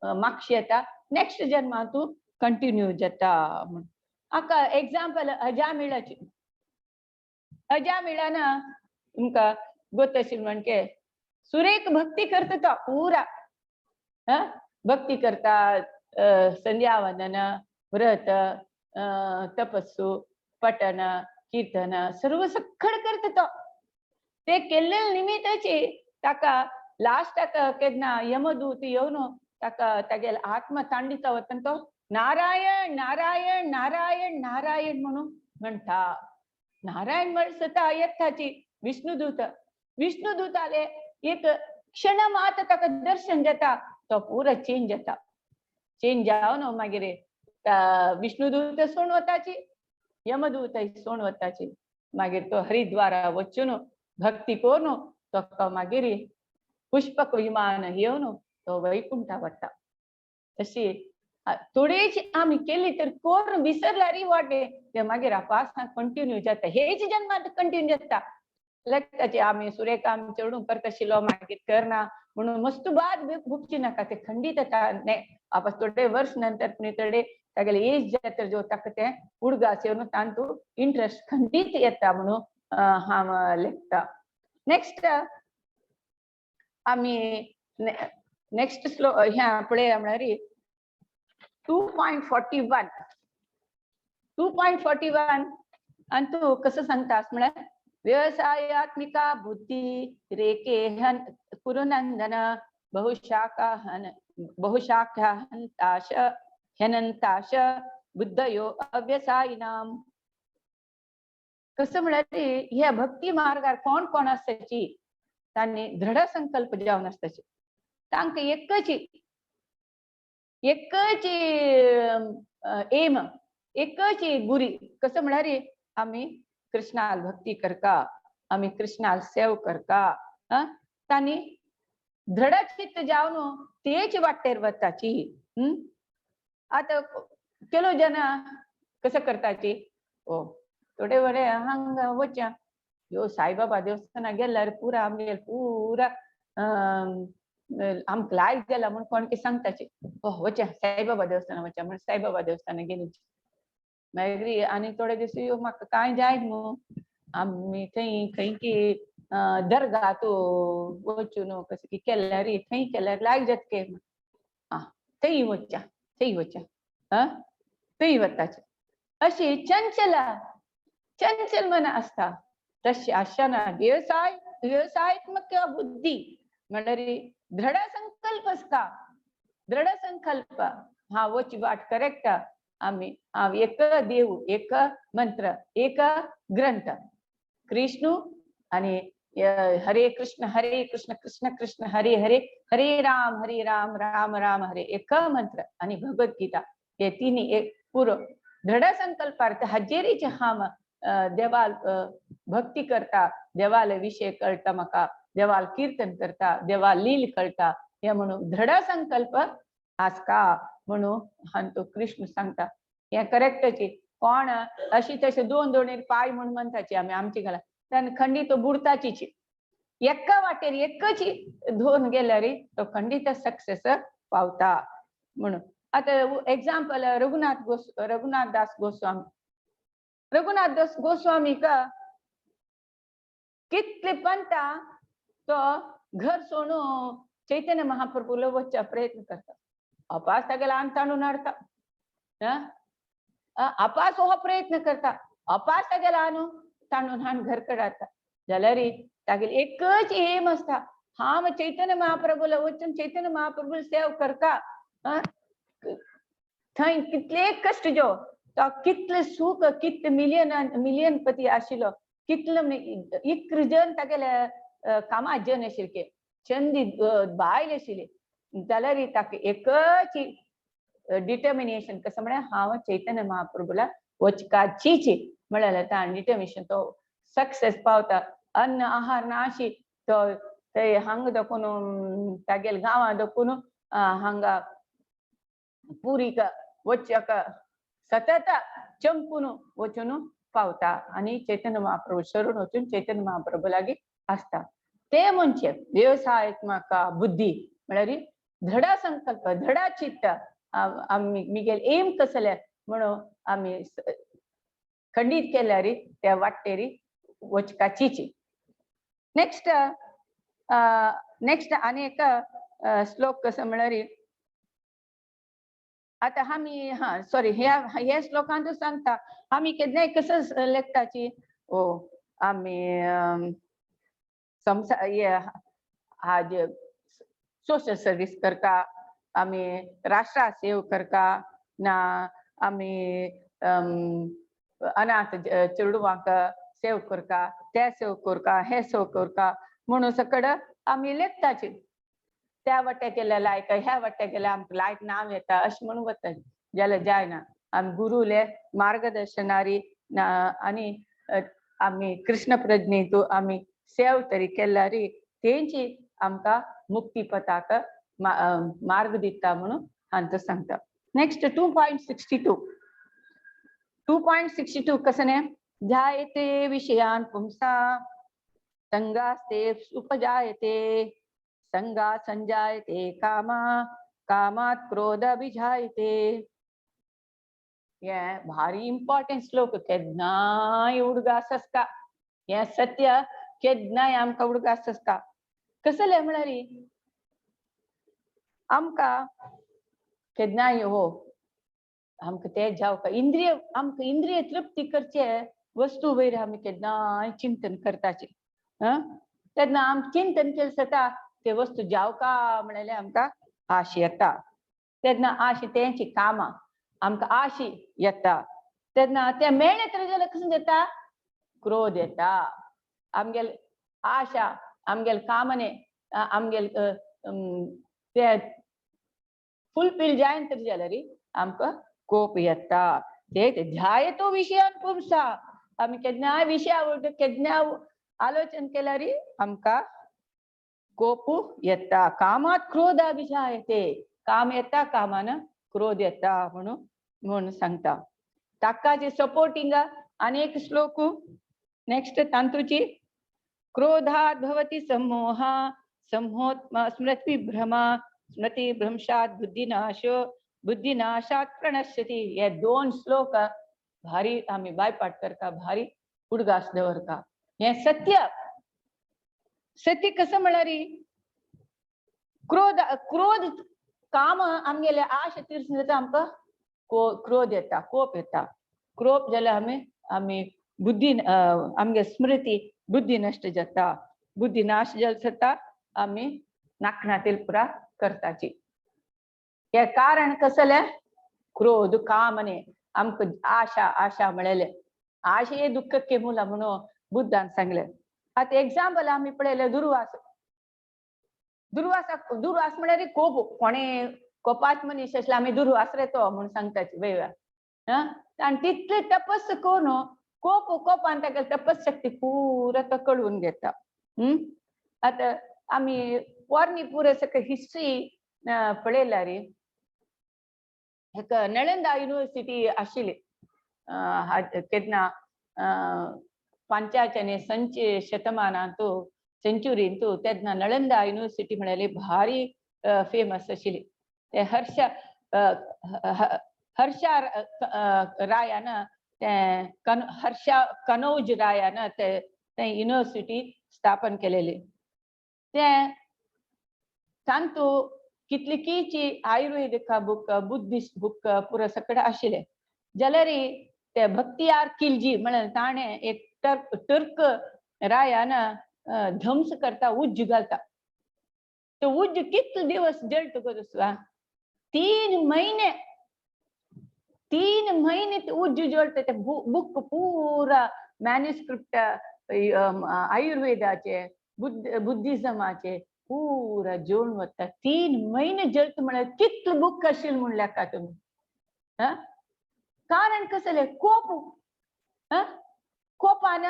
मागशी येता नेक्स्ट जन्मा तूं कंटिन्यू जाता म्हण. हाका एग्जाम्पल अजामिळाची. अजामिळान तुमकां गोत आशिल्लें म्हणके सुरेख भक्ती करता तो पुरा भक्ती करता संध्यावंदन व्रत तपस्सू पठन कीर्तन सर्व सखड करता तो. ते केल्ले निमित्ताची ताका लास्टाक केन्ना यमदूत येवन ताका तागेले आत्मा तांडिता वतना तो नारायण नारायण नारायण नारायण म्हणून म्हणटा. नारायण म्हळ सता येताची विष्णुदूत. विष्णुदूताले एक क्षण मात ताका दर्शन जाता, तो पुरो चेंज जाता. चेंज जावन मागीर विष्णुदूत सोण वताची, यमदूत सोण वताची. मागीर तो हरिद्वारा वचून भक्ती करून तो मागीर पुष्पक विमान येवन तो वैकुंठा वता. तशी थोडीशी आमी केली तर कोण विसरल्यार वाटे ते मागीर आपासां कंटिन्यू जाता. हेच जन्मात कंटिन्यू जाता. लेखताची आमी सुरेखा चेडूं करताशिल्लो मागीर करना म्हणून मस्त बाद भुगची नाका. ते खंडीत जाता. आपस थोडे वर्ष नंतर थोडे तागेले एज जाता जो ताका तें उडगास येवन तांतू इंट्रस्ट खंडीत येता म्हणून हांव लेखता. नेक्स्ट आमी नेक्स्ट स्लो ह्या पळया म्हळ्यार 2.41. 2.41 आनी तूं कसं सांगता म्हळ्यार व्यवसायात्मिका बुद्धी रेके हन कुरुनंदन बहुशाखा हन बहुशाखा हंताश ह्यनंताश बुद्धयो अव्यसायिनाम. कसं म्हळ्यार ह्या भक्ती मार्गार कोण कोण आसताची तांणी दृढ संकल्प जावन आसताची. तांकां एकच एकच एम, एकच गुरी. कसं म्हळ्यार आमी कृष्णाल भक्ती करका, आमी कृष्णाल सेव करका. तांणी दृढ चित्त जावन तेच वाटेर वताची. आतां केलो जन कसं करताची, ओ थोडे वडे हांगा वच्या ह्यो साईबाबा देवस्थाना गेल्यार पुरा आमगेर पुरा आमकां लायक जाला म्हूण कोण कितें सांगताची. ओ वच्या साईबाबा देवस्थाना वच्या म्हण साईबाबा देवस्थाना गेली. मागीर आनी थोडे दीस यो म्हाका कांय जायत न्हू, आमी थंय खंय की दर्गा तूं वचून कशें की केल्यार थंय केल्यार लायक जाता के. आं थंय वच्या थंय वच्या, आं थंय वताचे. अशी चंचला चंचल मन आसता. तशी आसना व्यवसाय व्यवसायात्मक बुद्धी म्हणल्यार दृढ संकल्प आसता. दृढ संकल्प हा वच वाट करेक्ट. आमी हांव एक देव, एक मंत्र, एक ग्रंथ कृष्णू आनी हरे कृष्ण हरे कृष्ण कृष्ण कृष्ण हरे हरे हरे राम हरे राम राम राम हरे, एक मंत्र आनी भगवद्गीता हे तिन्ही एक पुरो दृढ संकल्पार्थ हाजेरीच हांव देवाल भक्ती करता, देवाले विशय कळटा म्हाका, देवाल कीर्तन करता, देवाल लील कळटा हे म्हणून दृढ संकल्प आसका म्हणून हांतो कृष्ण सांगता. हे करेक्टची कोण अशी तशे दोन दोन पाय म्हूण म्हणटाची आमी आमची घाला तेन्ना खंडीत बुडताचीच. एका वाटेर एकच धुवन गेल्यार तो खंडीत सक्सेस पावता म्हणून. आतां एग्जाम्पल रघुनाथ दास गोस्वामी. रघुनाथ दास गोस्वामीक कितले पंता तो घर सोडून चैतन्य महाप्रभूला वचचा प्रयत्न करता. अपास तागेले आंग ताणून हाडटा, अपास हो प्रयत्न करता, अपास तागेले आणून ताणून हाडून घर कडेन हाडटा. जाल्यार तागेली एकच एम आसता, हांव चैतन्य महाप्रभूला वचून चैतन्य महाप्रभू सेव करता. थंय कितले कश्ट जो तो कितले सुख, कितले मिलियन मिलियनपती आशिल्लो, कितले इकरा जन तागेले कामात जन आशिल्ले, चंदी बायल आशिल्ली. जाल्यार ताका एकच डिटर्मिनेशन कसं म्हळ्यार हांव चैतन्य महाप्रभूला वचकाचीच म्हळ्यार ताणें डिटर्मिनेशन तो सक्सेस पावता. अन्न आहार नाशी तो ते हांगा दाखोवन तागेले गांवां दाखोवन हांगा पुरीक वचक सतत चमकून वचून पावता आनी चैतन्य महाप्रभू शरण वचून चैतन्य महाप्रभू लागीं आसता. ते म्हणजे व्यवसायात्मक बुद्धी म्हळ्यार दृढ संकल्प, दृढ चित्त. आमी मिगेल एम कसले म्हणून आमी खंडीत केल्यार त्या वाटेरी वचकाचीच. नेक्स्ट नेक्स्ट आनी एक श्लोक कसो म्हळ्यार आतां आमी हा सॉरी ह्या ह्या श्लोकांत सांगता आमी केन्नाय कसं लेखताची ओ आमी संवसार आज सोशल सर्वीस करता, आमी राष्ट्रा सेव करता ना आमी अनाथ चेडवांक सेव करका, ते सेव करका, हे सेव करका म्हणून सकड आमी लेखताची. त्या वाट्या केल्या लायक, ह्या वाट्या केल्या आमकां लायक नांव येता अशें म्हणून वता जाल्यार जायना. आमी गुरुले मार्गदर्शनारी आनी आमी कृष्ण प्रज्ञेतू आमी सेव तरी केल्यारी तेंची आमकां मुक्ती पथाक मार्ग दिता म्हणून हांचो सांगता. नेक्स्ट 2.62. 2.62 कसं ध्यायते विषयान पुंसा संगास्ते उपजायते संगा संजायते कामा कामात क्रोध अभिजायते. हे भारी इम्पॉर्टंट श्लोक. केन्नाय उडगास आसता हे सत्य, केन्नाय आमकां उडगास आसता. कसलें म्हळ्यार आमकां केन्नाय हो आमकां ते जावका इंद्रिय, आमकां इंद्रिय तृप्ती करचे वस्तू वयर आमी केन्नाय चिंतन करताचे. तेन्ना आमी चिंतन केलें जाता ते वस्तू जावका म्हणल्यार आमकां आश येता. तेन्ना आश तेंची कामां आमकां आश येता. तेन्ना ते मेळ्ळें तरी जाल्यार कसो येता क्रोध येता. आमगेले आशा आमगेले कामने आमगेले ते फुलफील जायन तरी जाल्यार आमकां कोप येता. ते ध्यायतो विशयान पुंसा आमी केन्नाय विशया वयर केन्ना आलोचन केल्यार आमकां कोप येता. कामात क्रोध अभिजायते, काम येता कामान क्रोध येता म्हणून म्हणून सांगता. ताकाचे सपोर्टिंग आनी एक श्लोक नेक्स्ट तांतूची क्रोधात भवति सम्मोहा सम्मोत्मा स्मृति भ्रमा स्मृति भ्रंशात बुद्धिनाशो बुद्धिनाशात प्रणश्यति. हे दोन श्लोक भारी आमी बायपाट करता, भारी उडगास दवरता. हे सत्य सत्य कसं म्हळ्यार क्रोध क्रोध काम आमगेले आश तिरसून जाता आमकां क्रोध येता, कोप येता. क्रोप जाल्यार आमी आमी बुद्धी आमगे स्मृती बुद्धी नश्ट जाता. बुद्धी नाश जाल जाता आमी नाकणातील पुरा करताची. हे कारण कसलें क्रोध कामने आमकां आशा आशा म्हळेले आशे दुःखके मूल म्हणून बुद्धान सांगले. आतां एग्जाम्पल आमी पळयलें दुर्वास. दुर्वास दुर्वास म्हळ्यार कोप. कोणे कोपाच मनीस आसल्यार आमी दुर्वास रे तो म्हणून सांगताची वेगळा. आनी तितले तपस करून कोप कोपान ताका तपस शक्ती पुरा तो कळून घेता. आतां आमी पोरणी पुरा सगळी हिस्ट्री पळयल्यार एक नळंदा युनिवर्सिटी आशिल्ली केन्ना पंचाचने संच शतमानांतू सेंचुरींतू. तेन्ना नळंदा युनिवर्सिटी म्हळ्यार भारी फेमस आशिल्ली. ते हर्ष हर्षा रायान ते हर्षा कनौज रायान ते ते युनिवर्सिटी स्थापन केलेली. ते तांतू कितलीकीची आयुर्वेदिक बुक बुद्धिस्ट बुक पुरा सगळें आशिल्ले. जाल्यार ते भक्तियार खिलजी म्हळ्यार ताणें एक तुर्क तुर्क रायान ध्वंस करता उज्ज घालता. तो उज्ज कितले दिवस जळटा गो दुसरा 3 महिने, 3 महिने ते उज्ज जळटा. ते बुक पुरा मॅन्युस्क्रिप्ट आयुर्वेदाचे बुद्ध बुद्धिजमाचे पुरा जळून वता. 3 महिने जळटा म्हळ्यार कितले बुक आशिल्ले म्हूण लेखा तुमी. कारण कसलें कोप. कोपान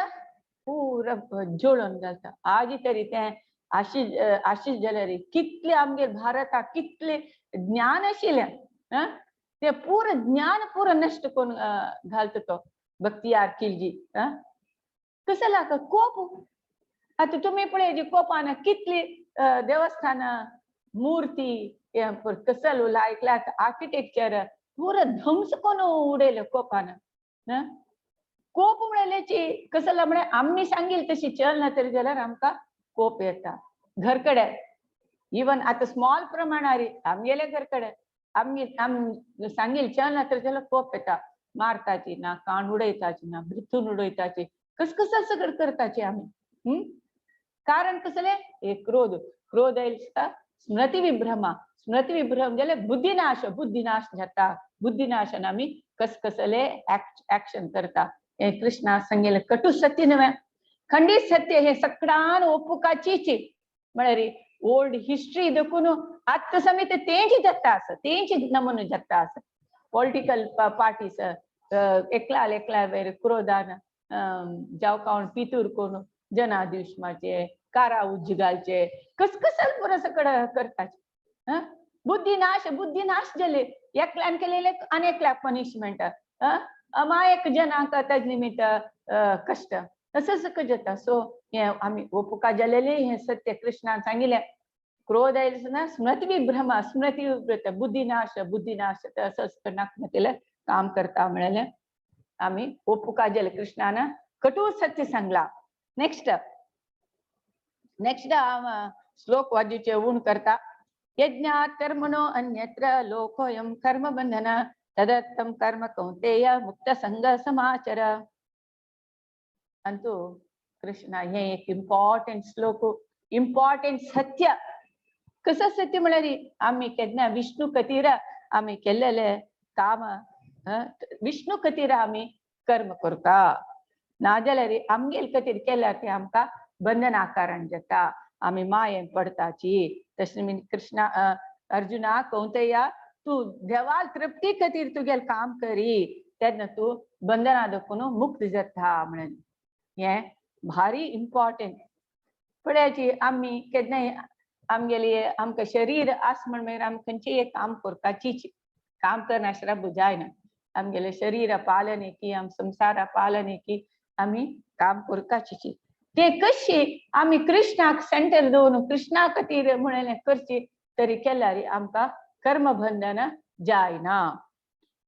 पुरा जळोवन घालता. आजी तरी तें आशिश आशिश जाल्यार कितले आमगेर भारताक कितले ज्ञान आशिल्लें ते पुरा ज्ञान पुरा नश्ट करून घालता तो बख्तियार खिलजी. कसला कोप. आतां तुमी पळय कोपान कितली देवस्थानां मूर्ती कसल लायक लायक आर्किटेक्चर पुरा ध्वंस करून उडयलें कोपान. कोप म्हळ्याची कसला म्हळ्यार आमी सांगील तशी चल ना तरी जाल्यार आमकां कोप येता. घरकडे इवन आतां स्मॉल प्रमाणार आमगेले घरकडे आमगे आम सांगील चल ना तरी जाल्यार कोप येता. मारताची ना, कान उडयताची ना, भृतून उडयताची, कस कसं सगळं करताची आमी. कारण कसले हे क्रोध. क्रोध आयल दिसता स्मृती विभ्रमा, स्मृती विभ्रम जाल्यार बुद्धिनाश, बुद्धिनाश जाता. बुद्धिनाशान आमी कसकसले ऍक्शन करता. हे कृष्णा सांगेले कटु सत्य नव्हे, खंडीत सत्य. हे सकडान ओपुकाचीच म्हळ्यार ओल्ड हिस्ट्री देखून आत्ता समेत तेंच जाता आसा, तेंच नमुनो जाता आसा. पॉलिटिकल पार्टीज एकला एकला वयर क्रोधान जावं कावन पितूर करून जनादेश मारचे, कारा उज्ज घालचे, कसकसल पुरो सगळं करतात. बुद्धी नाश, बुद्धी नाश जाले. एकल्यान केलेले आनी एकल्याक पनिशमेंट, अमायक जनांक ताजे निमित्त कश्ट, तसं सगळं जाता. सो हे आमी ओपुका जालेले हे सत्य कृष्णान सांगिल्लें. क्रोध आयले ना स्मृती विभ्रम, स्मृती विभ्रत, बुद्धी नाश, बुद्धी नाश तसंच केलं काम करता म्हळेलें आमी ओपुका जाले. कृष्णान कटू सत्य सांगला. नेक्स्ट नेक्स्ट श्लोक वाजूचे ऊण करता. यज्ञात कर्मणो अन्यत्र लोकोऽयं कर्म बंधन तदर्थं कर्म कौंतेय मुक्त संग समाचर. अंतु कृष्ण हे एक इम्पॉर्टंट श्लोक, इम्पॉर्टंट सत्य. कसं सत्य म्हळ्यार आमी केन्ना विष्णू खातीर आमी केल्लेले काम, विष्णू खातीर आमी कर्म करता, नाजाल्यार आमगेल खातीर केल्यार ते आमकां बंधन आकारान जाता, आमी मायेन पडताची. तशें कृष्णा अर्जुना कौंतेया तूं देवाल तृप्ती खातीर तुगेल काम करी तेन्ना तूं बंधना दाखोवन मुक्त जाता म्हणून. हें भारी इम्पॉर्टंट. फुड्याची आमी केन्नाय आमगेली आमकां शरीर आस म्हण मागीर आमी खंयचेय एक काम करपाचीच. काम करनासतना जायना. आमगेले शरीर पालन की आम संसारा पालन की आमी काम करपाचीच. ते कशी आमी कृष्णाक सेंटर दवरून कृष्णा खातीर म्हणलें करची तरी केल्यार आमकां कर्मबंधन जायना.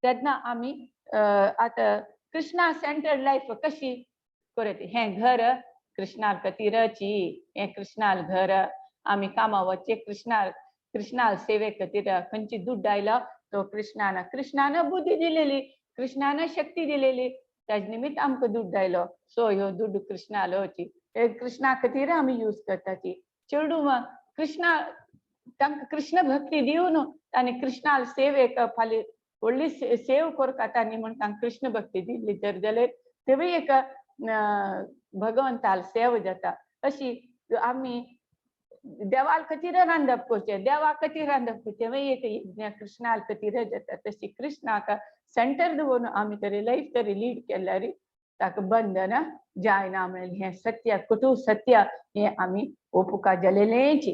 तेन्ना आमी आतां कृष्णा सेंटर्ड लायफ कशी करत. हें घर कृष्णा खातीरची, हें कृष्णाल घर. आमी कामा वचचे कृष्णा कृष्णाल सेवे खातीर. खंयची दुड्ड आयलो तो कृष्णान, कृष्णान बुद्धी दिलेली, कृष्णान शक्ती दिलेली, ताजे निमित्त आमकां दुड्ड आयलो. सो ह्यो दुड्ड कृष्णालोची, कृष्णा खातीर आमी यूज करताची. चेडूं कृष्णा तांकां कृष्ण भक्ती दिवन आनी कृष्णाल सेवेक फाल्यां व्हडली सेव करता न्ही म्हण तांकां कृष्ण भक्ती दिली तर जाल्यार तेवूय एक भगवंताल सेव जाता. अशी आमी देवाल खातीर रांदप करचें, देवा खातीर रांदप करचें, तेवूय एक यज्ञ कृष्णाल खातीर जाता. तशी कृष्णाक सेंटर दवरून आमी तरी लायफ तरी लीड केल्यार ताका बंधन जायना म्हणलें हें सत्य, कटू सत्य. हें आमी ओपुका जालेलेंच.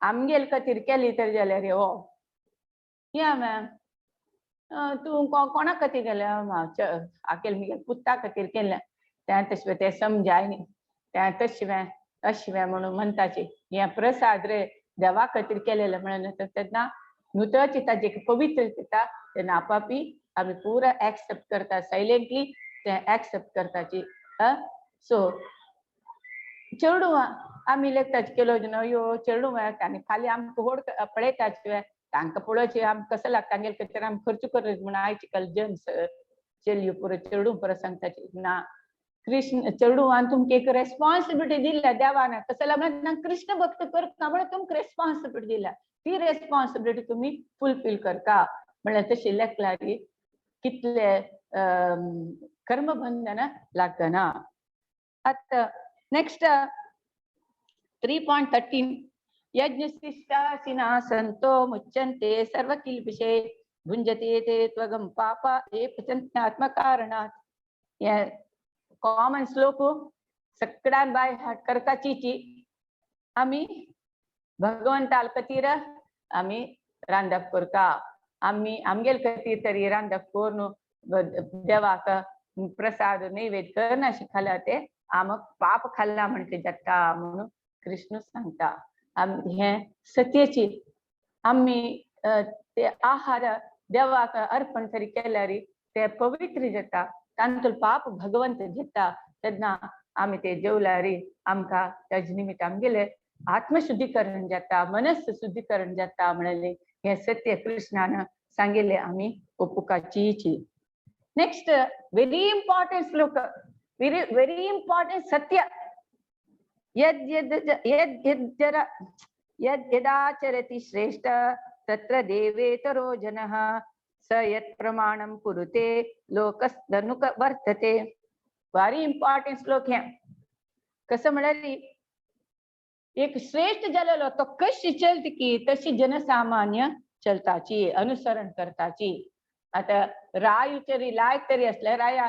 आमगेल खातीर केली तर जाल्यार हो या मॅम तूं कोणा खातीर केलें? आकेल मुगेल पुता खातीर केलें. तें तशें तें समजाय न्ही, तें तशें अशें म्हणून म्हणटाचे. हें प्रसाद रे देवा खातीर केलेलें म्हणून तेन्ना नुतच ताजे पवित्र जाता. तेन्ना आपापी आमी पुरा एक्सेप्ट करता, सायलेंटली तें एक्सेप्ट करताची. सो चेडूं आमी लेगताच केलो ह्यो चेडूं आनी फाल्यां आमकां व्हड पळयताच तांकां पळोवचें आमकां कसो लागता तांगेले खातीर आमी खर्च करत म्हूण आयज काल जन चलयो पुरो चेडूं पुरो सांगताची ना. कृष्ण चेडूंवान तुमकां एक रेस्पॉन्सिबिलिटी दिल्या देवान. कसो म्हळ्यार कृष्ण भक्त करता म्हणून तुमकां रेस्पॉन्सिबिलिटी दिल्या, ती रेस्पॉन्सिबिलिटी तुमी फुलफील करता म्हणल्यार तशें लेखल्यार कितले कर्मबंधन लागना. आतां नेक्स्ट 3.13. यज्ञशिष्टाशिना संतो मुच्यन्ते सर्वकिल्बिषे भुञ्जते ते त्वगं पापा ये पचन्त्यात्मकारणात्. हे कॉमन श्लोक सगळ्यान बाय हार्ट करपाची. आमी भगवंताल खातीर आमी रांदप करता, आमी आमगेल खातीर तरी रांदप करून देवाक प्रसाद नैवेद्य करना खाल्यार ते आमक पाप खाल्ला म्हणटे जाता म्हणून कृष्ण सांगता. हें सत्याची आमी ते आहार देवाक अर्पण तरी केल्यार ते पवित्र जाता, तांतूल पाप भगवंत घेता. तेन्ना आमी ते जेवल्यार आमकां ताजे निमित्त आमगेले आत्मशुद्धीकरण जाता, मनस शुद्धीकरण जाता म्हणलें हें सत्य कृष्णान सांगिल्लें आमी ओपुकाचीची. नेक्स्ट व्हेरी इम्पॉर्टंट श्लोक, व्हेरी व्हेरी इम्पॉर्टंट सत्य. यद यद यद यद यद यदाचरति श्रेष्ठ तत्र देवेतरो जनः स यत् प्रमाणं कुरुते लोकस्तनुक वर्तते. भारी इम्पॉर्टंट श्लोक हे. कसं म्हळ्यार एक श्रेष्ठ जालेलो तो कशी चलत की तशी जनसामान्य चलताची, अनुसरण करताची. आता रायू तरी लायक तरी असल्यार राया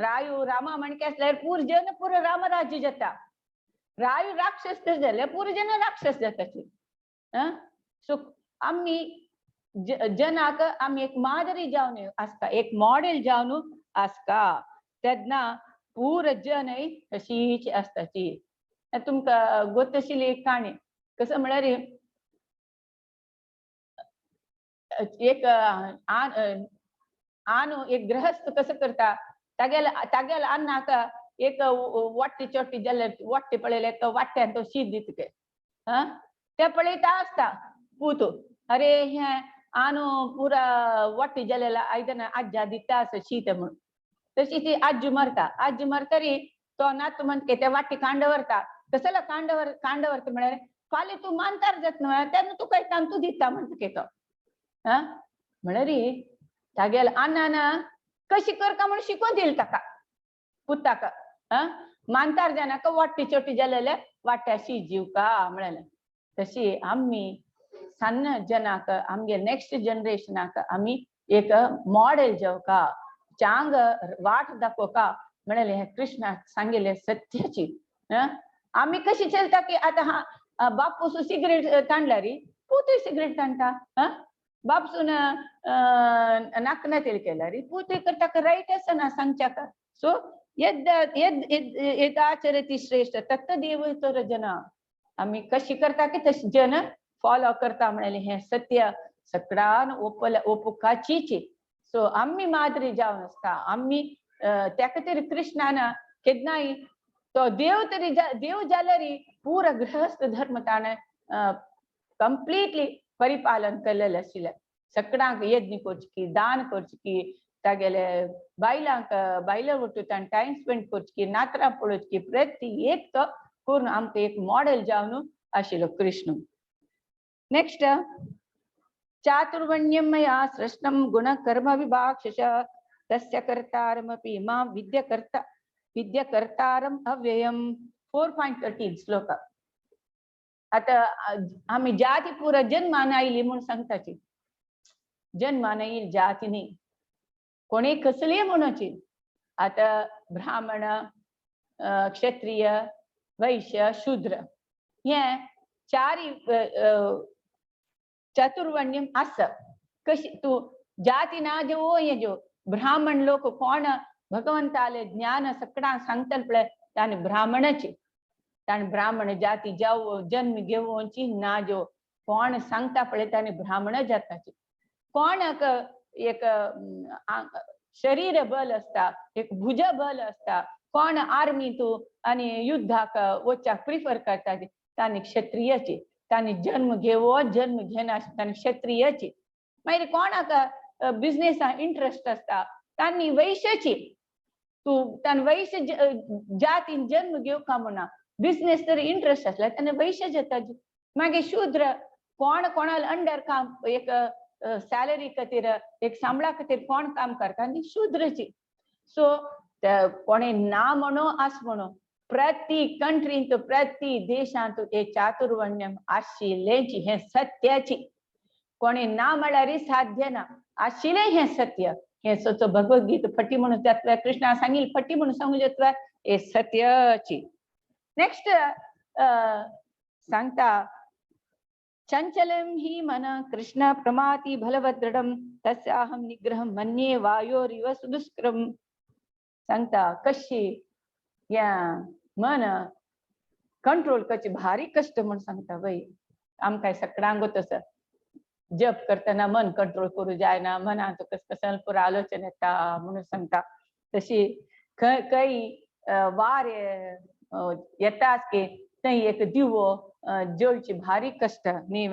रायू रामा म्हणके असल्यार पूर जन पूर रामराज्य जाता. रायू राक्षस तर जाल्यार पूर जन राक्षस जाताची. सो आमी जनाक आमी एक मादरी जावन आसता, एक मॉडेल जावन आसता, तेन्ना पूर जनय तशीच आसताची. तुमकां गोत आशिल्ली एक काणी. कसं म्हळ्यार एक आनु एक गृहस्थ कसं करता, तागेल तागेल अन्नाक एक वाट्टी चोट्टी जाल्यार वाट्टी पळयले तो वाट्यान तो शीत दिता ते. ते पळयता आसता पूत, अरे हें आनु पुरा वाट्टी जालेला आयदन आज्जा दिता आसा शीत म्हूण. तशी ती आज्जी मरता. आज्जी मरतरी तो नातू म्हणटा ते वाट्टी कांड व्हरता. कसलो कांड व्हरता म्हळ्यार फाल्यां तूं मानतार जाता न्हय तेन्ना तुका येता तूं दिता म्हणटा तो. म्हळ्यार तागेल अन्नान कशी करका म्हूण शिकोवन दिल ताका पुताक. मानतार जायनाका वाट्टी चोट्टी जालेले वाट्या शीत जीवका म्हळ्यार. तशी आमी सन्न जनाक आमगे नेक्स्ट जनरेशनाक आमी एक मॉडेल जावका, चांग वाट दाखोवका म्हळ्यार हे कृष्णाक सांगिल्ले सत्याची. आमी कशी चलता की आतां हा बापूस सिगरेट तांडल्यार पूतय सिगरेट तांडटा. बापसून नाकनातेल केल्यार पूतय करता, रायट आसना सांगच्याक. सो यद यद यदाचरती श्रेष्ठ तत्तदेव तर जना. आमी कशी करता की तशी जन फॉलो करता म्हळ्यार हें सत्य सगळ्यान ओपुकाचीची. सो आमी माद्री जावन आसता आमी त्या खातीर कृष्णान केन्नाय तो देव तरी देव जाल्यार पुरा गृहस्थ धर्म ताणें कंप्लिटली परिपालन केलेलें आशिल्लें. सगळ्यांक यज्ञ करची, दान करची, तागेले बायलांक बायलां वटून ताणें टायम स्पेंड करची, नातरां पळोवची, प्रति एक तो करून आमकां एक मॉडेल जावन आशिल्लो कृष्ण. नेक्स्ट, चातुर्वण्यं मया सृष्टं गुणकर्म विभागशः तस्य कर्तारमपि मां विद्यकर्तारम् अव्ययम्. 4.13 श्लोक. आता आमी जाती पुरा जन्मान आयली म्हूण सांगताची. जन्मान येईल जाती न्ही, कोणी कसलीय म्हणूची. आता ब्राह्मण, क्षत्रिय, वैश्य, शूद्र हे चारी चतुर्वण्यम आसा. कशी तूं जाती ना जेवो हे जो ब्राह्मण लोक कोण भगवंताले ज्ञान सगळ्यांक सांगतले पळय ताणें ब्राह्मणाची, ताणें ब्राह्मण जाती जाव जन्म घेवची ना जो कोण सांगता पळय ताणें ब्राह्मण जाताची. कोणाक एक शरीर बल आसता, एक भुज बल आसता, कोण आर्मी तूं आनी युद्धाक वचपाक प्रिफर करता ताणें क्षत्रियाची, ताणें जन्म घेवो जन्म घेना ताणें क्षत्रियाची. मागीर कोणाक बिजनेसाक इंट्रस्ट आसता तांणी वैश्याची. तूं ताणें वैश्य जातीन जन्म घेवका म्हणा बिजनेस तर इंट्रस्ट आसल्यार ताणें वैश्य जाता. मागीर शूद्र कोण कोणाल अंडर काम एक सॅलरी खातीर एक सांबळा खातीर कोण काम करता आनी शूद्रची. सो कोणे ना म्हणो आस म्हणो प्रति कंट्रींत प्रति देशांत हे चातुर्वण्यम आशिल्लेंची हें सत्याची. कोणे ना म्हळ्यार साध्य ना आशिल्लें हें सत्य. हें सोचो भगवद्गीता फटी म्हणून जातले कृष्णा सांगील फटी म्हणून सांगू जातले हे सत्याची. नेक्स्ट सांगता चंचलं हि मन कृष्ण प्रमाति बलवदृढं तस्याहं निग्रहं मन्ये वायोरिव सुदुष्करं. सांगता कशी या मन कंट्रोल करची भारी कष्ट म्हूण सांगता. बाई आमकां सगळ्यांक तसं जप करतना मन कंट्रोल करू जायना, मनांत कस कसन पुरा आलोचन येता म्हणून सांगता. तशी खंय वार येताच की थंय एक दिवो जळची भारी कष्ट न्ही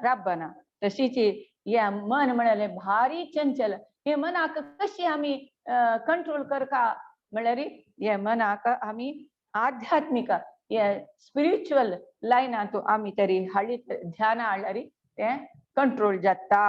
राबना. तशीच या मन म्हळ्यार भारी चंचल. हे मनाक कशी आमी कंट्रोल करका म्हळ्यार हे मनाक आमी आध्यात्मिक हे स्पिरिच्युअल लायनांत आमी तरी हाडली ध्यान हाडल्यार तें कंट्रोल जाता.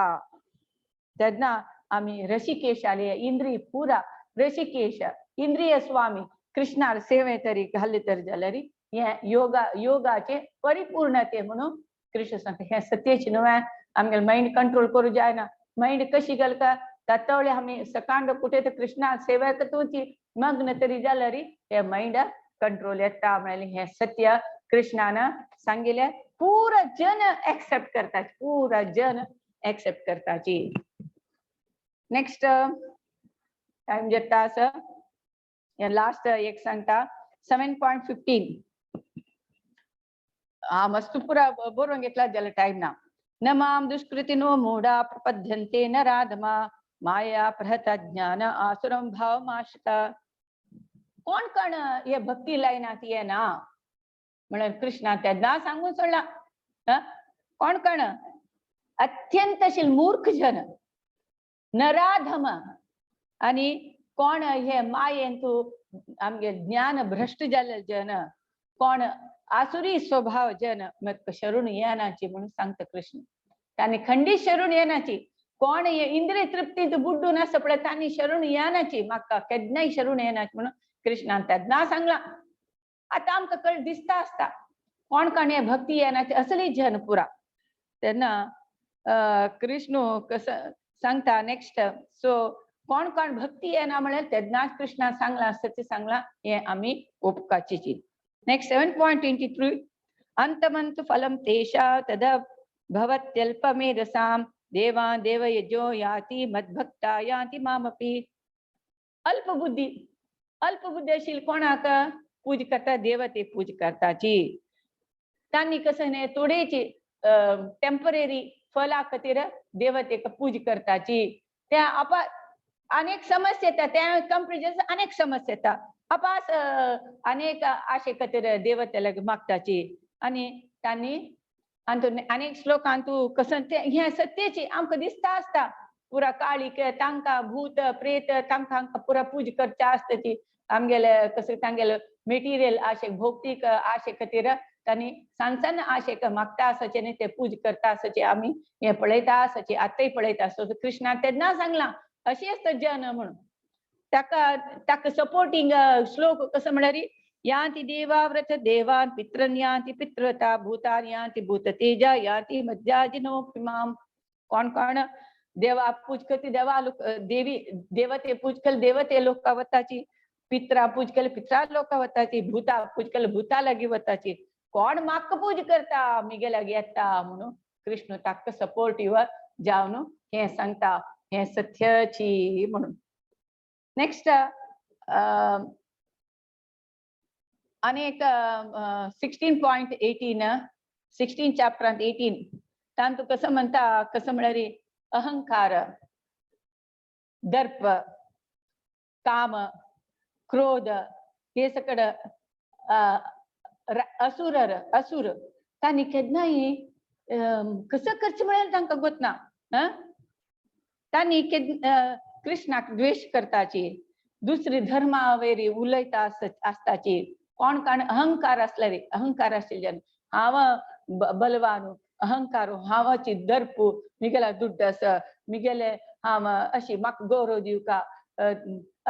तेन्ना आमी ऋषिकेश आले इंद्रिय पुरा ऋषिकेश इंद्रिय स्वामी कृष्णार सेवे तरी घाले तर जाल्यार हे योगा योगाचे परिपूर्णते म्हणून कृष्ण सांगता. हे सत्याची न्हय, आमगे मायंड कंट्रोल करू जायना. मायंड कशी घालता तत्वळे आमी सकाळ कुठे तर कृष्णा सेवा करतोची मग्न तरी जाल्यार हे मायंड कंट्रोल येता म्हळ्यार हे सत्य कृष्णान सांगिल्लें. पुरा जन एक्सेप्ट करतात, पुरा जन एक्सेप्ट करताची. नेक्स्ट टाइम जेता आसा, हे लास्ट एक सांगता 7.15. हा मस्त पुरा बरोवन घेतला जाल्यार टायम ना. न मां दुष्कृतिनो मूढा प्रपद्यन्ते नराधमा माया प्रहत ज्ञान आसुरं भावमाश्रिता. कोण कोण हे भक्ती लायनात येना म्हणून कृष्णा तेन्ना सांगून सोडला. कोण कोण अत्यंतशील मूर्ख जन नराधम आणि कोण हे मायेन तू आमगे ज्ञान भ्रष्ट जाल्ले जन, कोण आसुरी स्वभाव जन मग शरण येनाची म्हणून सांगता कृष्ण. तांणी खंडीत शरण येनाची. कोण हे इंद्रिय तृप्तीत बुड्डून आसा पळय तांणी शरण येनाची, म्हाका केन्नाय शरण येनाची म्हणून कृष्णान तेन्ना सांगला. आतां आमकां कळ दिसता आसता कोण कोण हे भक्ती येनाची असली जन पुरा. तेन्ना कृष्ण कसं सांगता नेक्स्ट. सो कोण कोण भक्ती येना म्हळ्यार तेन्नाच कृष्णान सांगला सत्य सांगला हे आमी उपकाची. नेक्स्ट 7.23. अंतमंतु फलम तेषा तद भवत्यल्पमेधसां देवा देवयजो याति मद्भक्ता याति मामपि. अल्पबुद्धी अल्पबुद्धी आशिल्ले कोणाक पूज करता देवते पूज करताची. तांणी कसं न्ही थोडेची टेम्पररी फला खातीर देवतेक पूज करताची. त्या आपा अनेक समस्या येता, त्या कंपेरिजन अनेक समस्या येता. अपास अनेक आशे खातीर देवतेला मागताची. आनी तांणी आनी अनेक श्लोकांतू कसं ते हें सत्याची आमकां दिसता आसता. पुरा काळीक तांकां भूत प्रेत तांकां पुरा पूज करच्या आसता ती आमगेले कसं तांगेले मेटिरियल आशेक भौतीक आशे खातीर तांणी सान सान आशेक मागता आसाचे न्ही ते पूज करता आसाचे आमी हे पळयता आसाचे आतांय पळयता आसा. कृष्णा तेन्ना सांगलां अशी आसता जन म्हणून. ताका ताका सपोर्टींग श्लोक कसो म्हळ्यार यान्ति देवाव्रत देवान पितृन यान्ति पितृता भूतान यान्ति भूततेजा यान्ति मज्जाजिनोपि माम. कोण कोण देवा पूज करती देवा लोक देवी देवते पूज केले देवते लोक वताची, पित्रा पूज केले पित्रा लोक वताची, भूता पूज केले भूता लागीं वताची. कोण म्हाका पूज करता मिगे लागीं येता म्हणून कृष्ण ताका सपोर्टीव जावन हें सांगता हें सत्याची म्हणून. नेक्स्ट अनेक 16.18 16 चॅप्टरांत 18 तांतू कसं म्हणता कसं म्हळ्यार अहंकार दर्प काम क्रोध हे सगळं असुर असुर तांणी केन्नाय कसं करचें म्हळ्यार तांकां गोत ना. तांणी कृष्णाक द्वेश करताची, दुसरी धर्मा वयर उलयता आसताची. कोण कोण अहंकार आसल्यार अहंकार आशिल्ल्यान हांव बलवान अहंकार हांवाची दर्प मिगेला दुड्ड आसा मिगेले हांव अशी म्हाका गौरव दिवका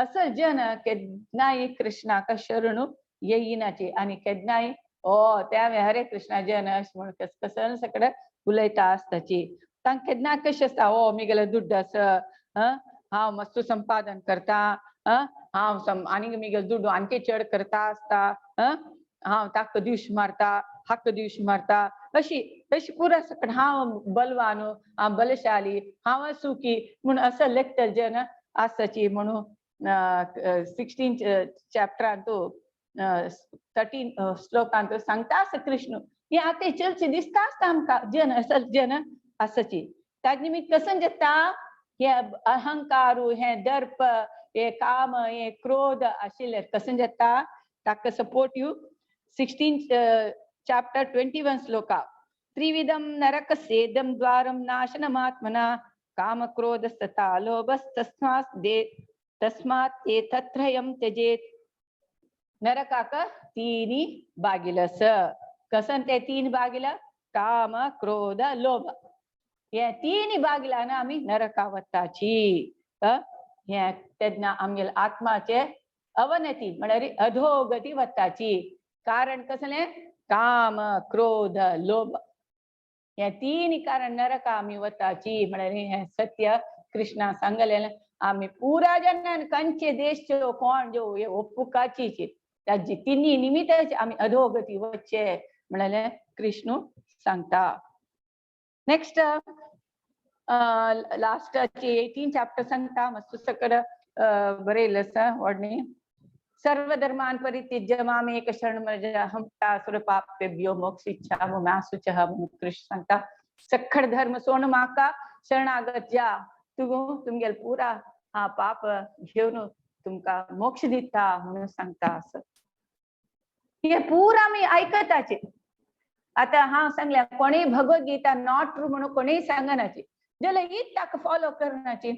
असं जन केन्नाय कृष्णाक शरण येयनाची. आनी केन्नाय ओ त्या हरे कृष्णा जन अशें म्हणून कस कसं सगळें उलयता आसताची. तांकां केन्ना कशें आसता ओ मिगेले दुड्ड आसा हांव मस्त संपादन करता हांव आनीक मिगेले दुड्डू आणखी चड करता आसता हांव ताका दिवश मारता हाका दिवश मारता अशी अशी पुरा सगळें हांव बलवान हांव बलशाली हांव सुखी म्हूण असं लेखतले जन आसताची म्हणून 16 चॅप्टरांतू 13 श्लोकांत सांगता आसा कृष्ण. हे आतां चर्च दिसता आसता आमकां जन असल जन आसाची. ताजे निमित्त कसं जाता हे अहंकारू हे दर्प हे काम हे क्रोध आशिल्ले कसं जाता ताका सपोर्ट you 16 chapter 21 shloka. त्रिविधं नरकस्येदं द्वारं नाशनमात्मना काम क्रोधस्तथा लोभस्तस्मात् दे तस्मात् एतत्रयं त्यजेत्. नरकाक तीनी बागिल स कसं ते तीन बागिल काम क्रोध लोभ. हे तिन्ही बागल्यान आमी नरका वताची. हे तेन्ना आमगेले आत्माचे अवनती म्हळ्यार अधोगती वताची. कारण कसलें? काम, क्रोध, लोभ, हे तीन कारण नरका आमी वताची. म्हळ्यार हे सत्य कृष्णा सांगलेलें. आमी पुरा जनान कंचे देशच्यो कोण जो हे ಒಪ್ಪುಕಾಚೀಚಿ ताजी तिन्ही निमित्ताची आमी अधोगती वच्चे म्हळ्यार कृष्णू सांगता. नेक्स्ट लास्टाची 18 चॅप्टर सांगता. मस्त सकड बरयलें आसा व्हडणी. सर्व धर्मान परित्यज्य मामेक शरण व्रज अहं सर्व पापेभ्यो मोक्षयिष्यामि मा शुचः. कृष्ण सांगता सखड धर्म सोण माका शरणागत जा, तूं तुमगेल पुरा हा पाप घेवन तुमकां मोक्ष दिता म्हणून सांगता. असं हे पुरा आमी आयकताचे. आतां हांव सांगल्या कोणीय भगवद्गीता not true म्हणून कोणीय सांगनाची जाल्यार हीच ताका फॉलो करनाची,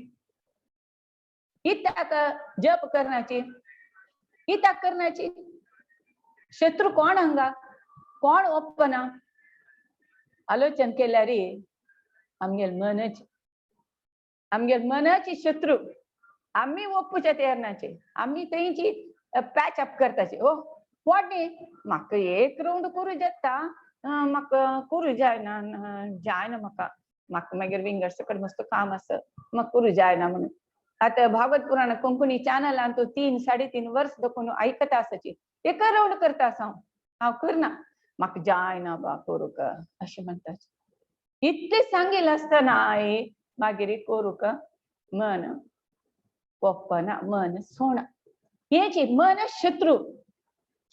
हीच ताका जप करनाची, ही ताका करनाची. शत्रू कोण हांगा? कोण ओप्पना? आलोचन केल्यार आमगेल मनच, आमगेल मनाची शत्रू. आमी ओप्पुच्या तयार नाचे, आमी थंयची पॅच अप करताची. ओ what न्ही म्हाका एक रावंड करूं जाता, म्हाका करूं जायना, जायना म्हाका, म्हाका मागीर विंगड सकट मस्त काम आसा, म्हाका करूं जायना म्हणून. आतां भागवत पुराण कोंकणी चॅनलान तूं 3 3.5 वर्स देखून आयकता आसाची, एक रावंड करता आसा हांव, हांव करना, म्हाका जायना बा करूंक अशें म्हणटा. इतलें सांगील आसतना मागीर करूंक मन ओप्पना, मन सोणा. हेची मन शत्रू,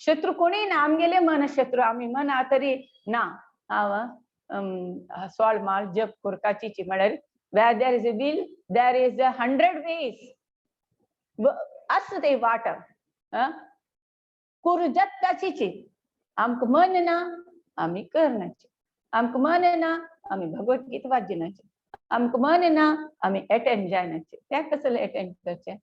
शत्रू कोणी ना, आमगेले मन शत्रू. आमी मना तरी ना हांव सोळ माळ जप करपाची. म्हळ्यार where there is a will there is a 100 ways. आसा ते वाट करूं जाताचीची. आमकां मन ना आमी करनाचे, आमकां मन ना आमी भगवद्गीता वाचिनाचे, आमकां मन ना आमी एटेंड जायनाचे. त्या कसले एटेंड करचे?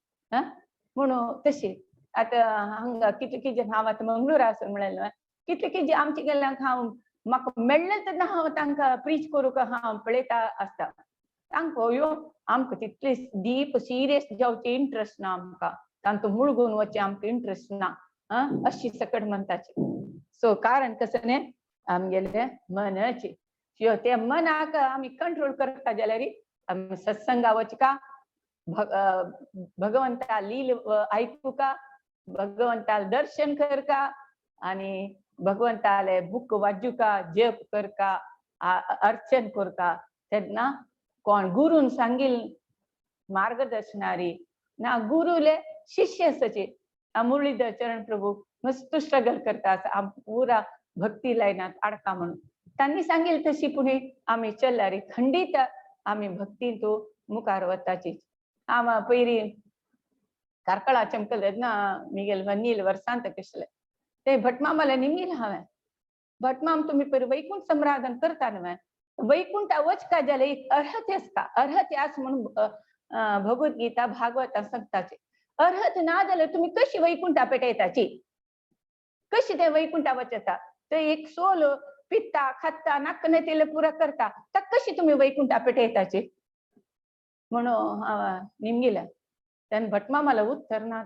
म्हणून तशी आतां हांगा कितले कितें हांव आतां मंगळूर आसा म्हणलें, कितले कितें आमचे गेल्यांक हांव म्हाका मेळ्ळें तेन्ना हांव तांकां प्रीच करूंक हांव पळयता आसता. तांकां यो आमकां तितले डीप सिरियस जावचे इंट्रस्ट ना आमकां, तांकां मुळगून वचचें आमकां इंट्रस्ट ना अशी सकट म्हणटाचे. सो कारण कसं न्ही आमगेले मनाची यो ते मनाक आमी कंट्रोल करता जाल्यार आमी सत्संगा वचका, भगवंता लील आयकुका, भगवंताल दर्शन करका आणि भगवंताले बुक वाचुका, जप करका, अर्चन करका. तेन्ना कोण गुरून सांगील मार्गदर्शनारी ना गुरुले शिष्य आसाचे. मुरलीधर चरण प्रभू मस्त स्ट्रगल करता आम पुरा भक्ती लायनात अडका म्हणून त्यांनी सांगेल तशी पुढे आमी चलल्यार खंडीत आमी भक्तीन तो मुखार वताची. आम पयरी कार्कळा चमकले ना मिगेल वनील वर्सांत कसले ते भटमामाला निमील हांवें. भटमाम तुम्ही पयर वैकुंठ समराधन करता न्हय, वैकुंठा वचका जाल्यार एक अर्हत आसता, अर्हत आस म्हणून भगवद्गीता भागवत सांगताचे. अर्हत ना जाल्यार तुम्ही कशी वैकुंठा पेटयताची, कशी ते वैकुंठा वचता? ते एक सोल पित्ता खाता नाक तेल पुरा करता, तर कशी तुम्ही वैकुंठा पेटयताची म्हणून निमगिले. त्यान भटमामाला उत्तर ना.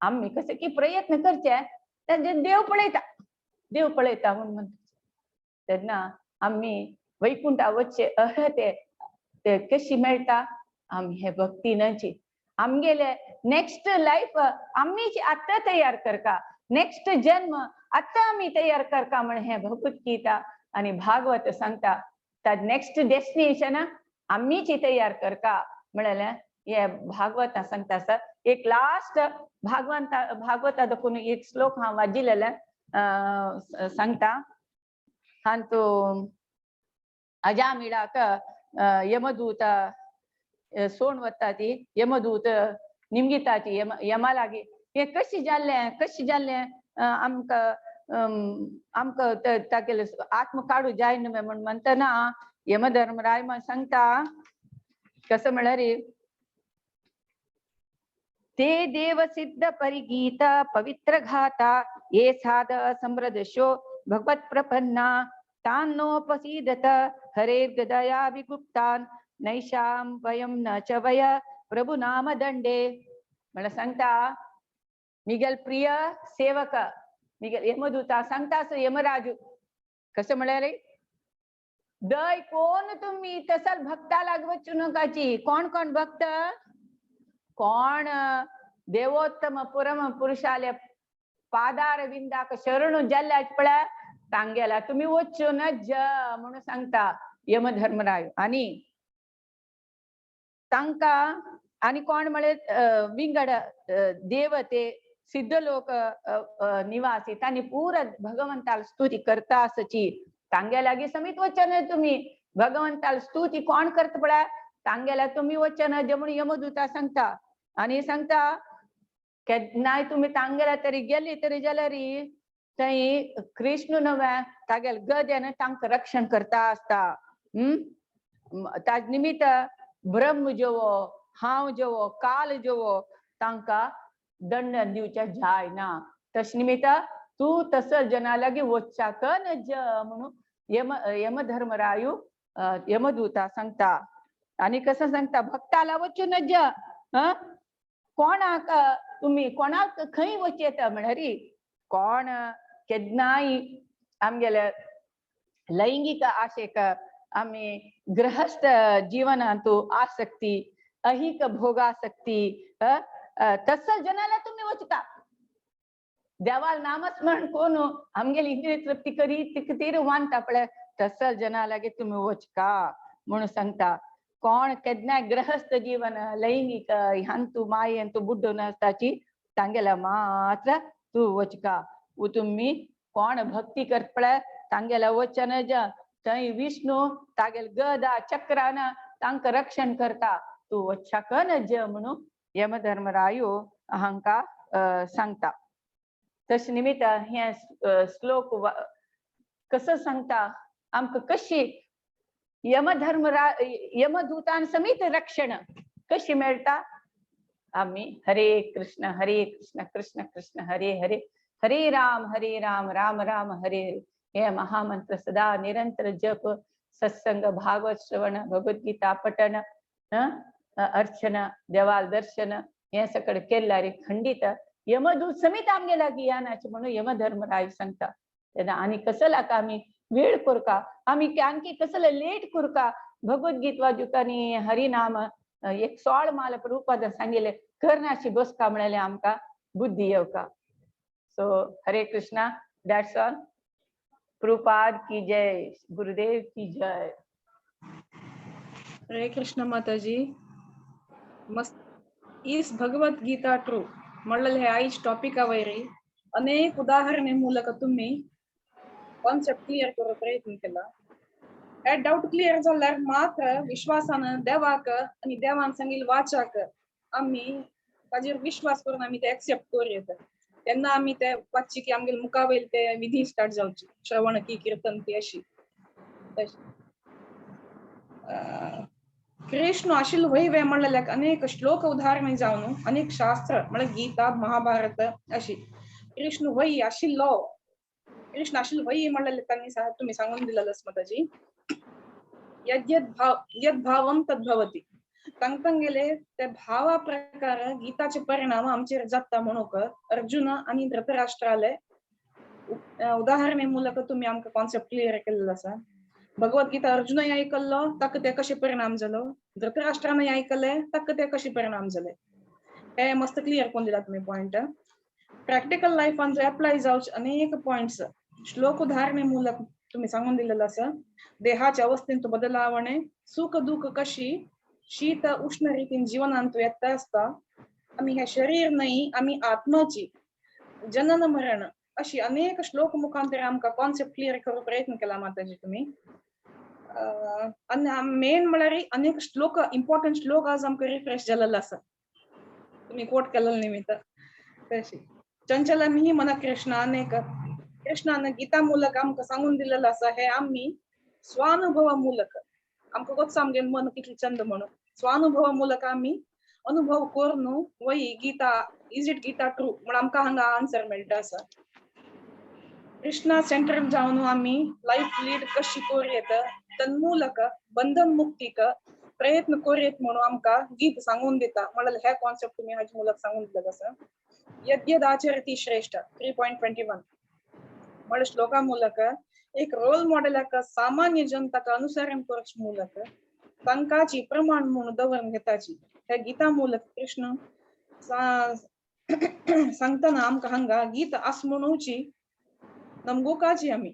आम्ही कसे की प्रयत्न करचे तेजे देव पळयता, देव पळयता म्हणून म्हणटा. तेन्ना आमी वैकुंठा वचचे अर्हते ते कशी मेळटा? आमी हे भक्तीनची आमगेले नेक्स्ट लायफ आमी आतां तयार करका, नेक्स्ट जन्म आतां आमी तयार करका म्हण हे भगवद्गीता आणि भागवत सांगता. तर नेक्स्ट डेस्टिनेशन आमीची तयार करका म्हळ्यार हे भागवत सांगता. आसा एक लास्ट भागवंता भागवता देखून एक श्लोक हांव वाजिलेले सांगता. हांतू अजामिळाक यमदूत सोण वता ती यमदूत निमगिताची यमा लागी हे कशी जाल्लें, कशी जाल्लें आमकां आमकां तागेले आत्म काडू जाय न्हय म्हण म्हणटना यमधर्मराय सांगता कसं म्हळ्यार ते देव सिद्ध परिगीता पवित्र घाता ये साध समृदशो भगवत प्रपन्ना. तान्नोपसीदत हरेर्गदया विगुप्तान नैषां वयं न च वय प्रभु नाम दंडे. म्हळ्यार सांगता मिगेल प्रिय सेवक मिगेल यमदूता सांगता असो यमराजू कसं म्हळ्यार दय कोण तुम्ही तसल भक्ता लागवचू नकाची. कोण कोण भक्त? कोण देवोत्तम परम पुरुषाले पादारविंदाक शरणू जाल्ल्याच पळय तांगेला तुम्ही वच्चू नज म्हणून सांगता यमधर्मराय. आणि तांका आणि कोण म्हळे विंगड देवते सिद्ध लोक निवासी तांणी पुरा भगवंताला स्तुती करता आसची तांग्या लागी समीत वचन तुम्ही भगवंताला स्तुती कोण करता पळय तांगेला तुम्ही वचन जे म्हणून यमदूता सांगता. आणि सांगता केन्नाय तुम्ही तांगेला तरी गेली तरी जाल्यार थंय कृष्ण नव्हे तागेल गद्यान तांकां रक्षण करता आसता. ताज निमित्त ब्रह्म जेवो हांव जेवो काल जेवो तांकां दंड दिवच्या जायना. तश निमित्त तूं तसो जना लागीं वच्चाक नज म्हणून यमधर्मरायू यमदूता सांगता. आणि कसं सांगता भक्ताला वचू नज. कोणाक तुम्ही कोणाक खंय वचू येता म्हळ्यार कोण केन्नाय आमगेल्या लैंगिक आशेक आमी गृहस्थ जीवनांतु आसक्ती ऐहिक भोगासक्ती तसं जनाला तुम्ही वचता. देवाल नामस्मरण कोण आमगेली इंद्रिय तृप्ती करी तीर वांता पळय तसं जना लागी तुम्ही वचका म्हणून सांगता. कोण केन्नाय गृहस्थ जीवन लैंगिक ह्यांतू मायेंतू बुड्डून आसताची तांगेला मात्र तूं वचका. तुम्ही कोण भक्ती करता पळय तांगेला वचन थंय विष्णू तागेल गदा चक्रान तांकां रक्षण करता. तूं वच्चाक नज म्हणून यमधर्मरायो हांकां सांगता. तशें निमित्त हे श्लोक कसं सांगता आमकां कशी यमधर्मरा यमदूतान समीत रक्षण कशी मेळटा. आमी हरे कृष्ण कृष्ण कृष्ण हरे हरे हरे राम राम राम हरे हरे हे महामंत्र सदा निरंतर जप सत्संग भागवत श्रवण भगवद्गीता पठन अर्चना देवाल दर्शन हे सगळं केल्यार खंडित यमदूत समीत आमगे लागीं यानाचे म्हणून यमधर्मराय सांगता. तेन्ना आनी कसलाक आमी वेळ करका आमी आणखी कसले लेट करका भगवद्गीत वाजूक आनी हरिनाम एक सोळ माल रूपाद सांगिल्ले करनाशी बसका म्हळ्यार आमकां बुद्धी येवका. So Hare Krishna, that's all. Prabhupada की जय, गुरुदेव की जय. हरे कृष्ण माताजी. मस्त is Bhagavad Gita true म्हणलेले हे आयज टॉपिका वयर अनेक उदाहरणे ಮೂಲಕ तुम्ही कॉन्सेप्ट क्लियर करूंक प्रयत्न केला. हे डाऊट क्लियर जाल्यार मात्र विश्वासान देवाक आनी देवान सांगिल्लें वाचाक आमी ताजेर विश्वास करून आमी ते एक्सेप्ट करूं येता. तेन्ना आमी ते वाचची की आमगेले मुखा वयले ते विधी स्टार्ट जावची, श्रवण की किर्तन की अशी. कृष्ण आशिल्लो वय वे म्हणलेल्याक अनेक श्लोक उदाहरणे जावन अनेक शास्त्र म्हळ्यार गीता महाभारत अशी कृष्ण वय आशिल्लो, कृष्ण आशिल्लो वय म्हणलेले तांणी तुमी सांगून दिलेलो माताजी. यद्भावम तद्भवति तांगेले ते भावा प्रकार गीताचे परिणाम आमचेर जाता म्हणूक अर्जुन आनी धृतराष्ट्राले उदाहरणे ಮೂಲಕ तुमी आमकां कॉन्सेप्ट क्लियर केल्लो आसा. भगवद्गीता अर्जुनय आयकल्लो ताका ते कशे परिणाम जालो, धृतराष्ट्रानय आयकले ताका ते कशे परिणाम जाले, हे मस्त क्लियर करून दिला तुमी पॉयंट. प्रॅक्टिकल लायफान जो एप्लाय जावचे अनेक पॉयंट्स श्लोक उदाहरणे ಮೂಲक तुम्ही सांगून दिलेलं आसा. देहाच्या अवस्थेंत बदलावणे, सुख दुःख कशी शीत उष्ण रीतीन जीवनांत येता आसता. आमी हे शरीर न्हय आमी आत्माची जनन मरण अशी अनेक श्लोक मुखांतर आमकां कॉन्सेप्ट क्लियर करूंक प्रयत्न केला माताजी तुमी. आनी मेन म्हळ्यार अनेक श्लोक इम्पॉर्टंट श्लोक आज आमकां रिफ्रेश जाल्लो आसा तुमी कोट केल्ले निमित्त. तशी चंचलमी मन कृष्ण अनेक कृष्णान गीता ಮೂಲक आमकां सांगून दिलेलो आसा. हे आमी स्वानुभवा ಮೂಲक आमकां गोत्सा आमगे मन कितलें चंद म्हणून स्वानुभवा ಮೂಲक आमी अनुभव करून वय Gita is it Gita true म्हण आमकां हांगा आन्सर मेळटा आसा. कृष्णा सेंटर जावन आमी लायफ लीड कशी कोरयेत तन्मूलक बंधन मुक्तीक प्रयत्न कोरयेत म्हणून आमकां गीत सांगून दिता. म्हणल्यार हे कॉन्सेप्ट तुमी हाजे मूलक सांगून दिले आसा. यद्यद आचरती श्रेष्ठ 3.21 म्हळ्यार श्लोका ಮೂಲಕ एक रोल मॉडेलाक सामान्य जनताक अनुसरण करचे ಮೂಲಕ तांकाची प्रमाण म्हणून दवरून घेताची. ह्या गीता ಮೂಲक कृष्ण सांगतना आमकां हांगा गीत आस म्हणूची नमगोकाची आमी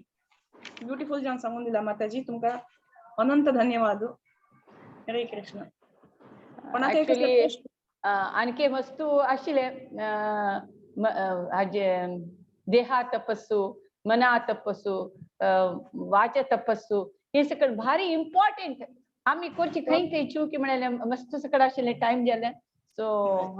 ब्युटिफुल जावन सांगून दिला माताजी, तुमकां अनंत धन्यवाद. हरे कृष्ण. ऍक्च्युली आणखी वस्तू आशिल्ले हाजे देहा तपस्सू, मना तपस्सू, वाचा तपस्सू, हे सगळं भारी इम्पॉर्टंट आमी करची खंय खंय चूकी म्हळ्यार मस्त सकड आशिल्लें टायम जालें. सो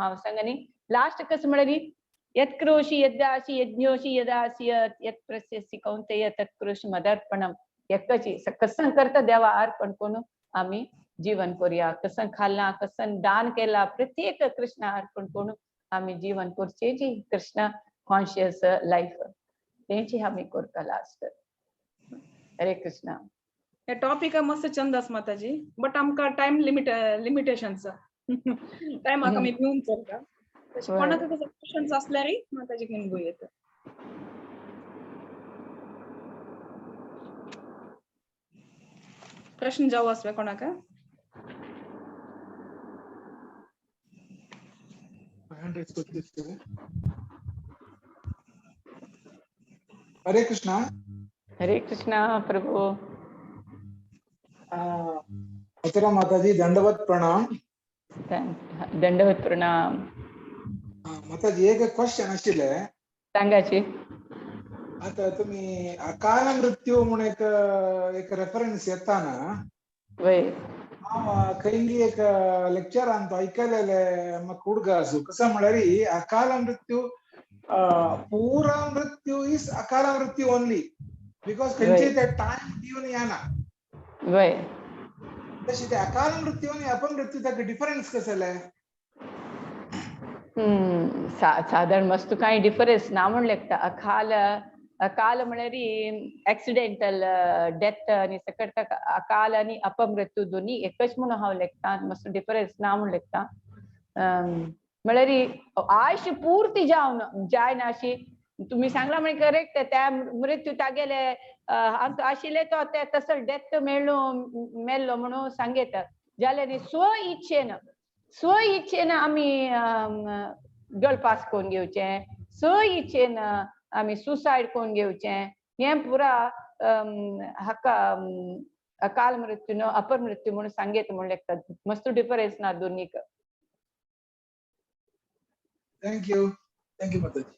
हांव सांगा न्ही लास्ट कसं म्हळ्यार यत्क्रोशी यद्दासी यज्ञोशी यदासी यत् प्रस्यसि कौंतेय तत्क्रोशी मदर्पणम. एकची कसं करता देवा अर्पण करून आमी जीवन करूया. कसं खाल्ला कसं दान केला प्रत्येक कृष्ण अर्पण करून आमी जीवन करचे जी कृष्ण कॉन्शियस लायफ तेंची आमी करता लास्ट. हरे कृष्णा. हे टॉपिक मस्त चंद आसा माताजी, बट आमकां टायम लिमिटेशन्स टायमाक आमी भिवन चलता. तशें कोणाक कसो क्वेश्चन्स आसल्यार माताजी घेवन घेवं. प्रश्न जावं आसवे कोणाक? हरे कृष्णा. हरे कृष्णा प्रभु. मथुरा माताजी दंडवत प्रणाम. दंडवत प्रणाम. माताजी एक क्वेश्चन आशिल्ले सांगाची. आता तुम्ही अकाल मृत्यू म्हणून एक एक रेफरन्स येता ना, हांव खंय एक लेक्चरान तो आयकलेले म्हाका उडगास कसं म्हळ्यार अकाल मृत्यू पुरा मृत्यू is अकाल मृत्यू ओनली because खंयचे ते टायम दिवन येना. तशें ते अकाल मृत्यू आनी अपमृत्यू ताका डिफरन्स कसले? साधारण मस्त कांय डिफरन्स ना म्हण लेखता. अकाल अकाल म्हळ्यार एक्सिडेंटल डेथ आनी सकट अकाल आनी अपमृत्यू दोन्ही एकच म्हणून हांव लेखता. मस्त डिफरन्स ना म्हण लेखता. म्हळ्यार आयुष्य पूर्ती जावन जायना अशी तुम्ही सांगला म्हणजे करेक्ट. त्या मृत्यू तागेले आशिल्ले तो ते तसो डेथ मेळ्ळो मेल्लो म्हणून सांगता. जाल्यार स्व इच्छेन स्व इच्छेन आमी गळपास करून घेवचें, स्व इच्छेन आमी सुसायड करून घेवचें, हें पुरा हाका अकाल मृत्यू न्हू अपर मृत्यू म्हणून सांगेत म्हणून लेखतात. मस्त डिफरन्स ना दोन्हीक. Thank you. Thank you माताजी.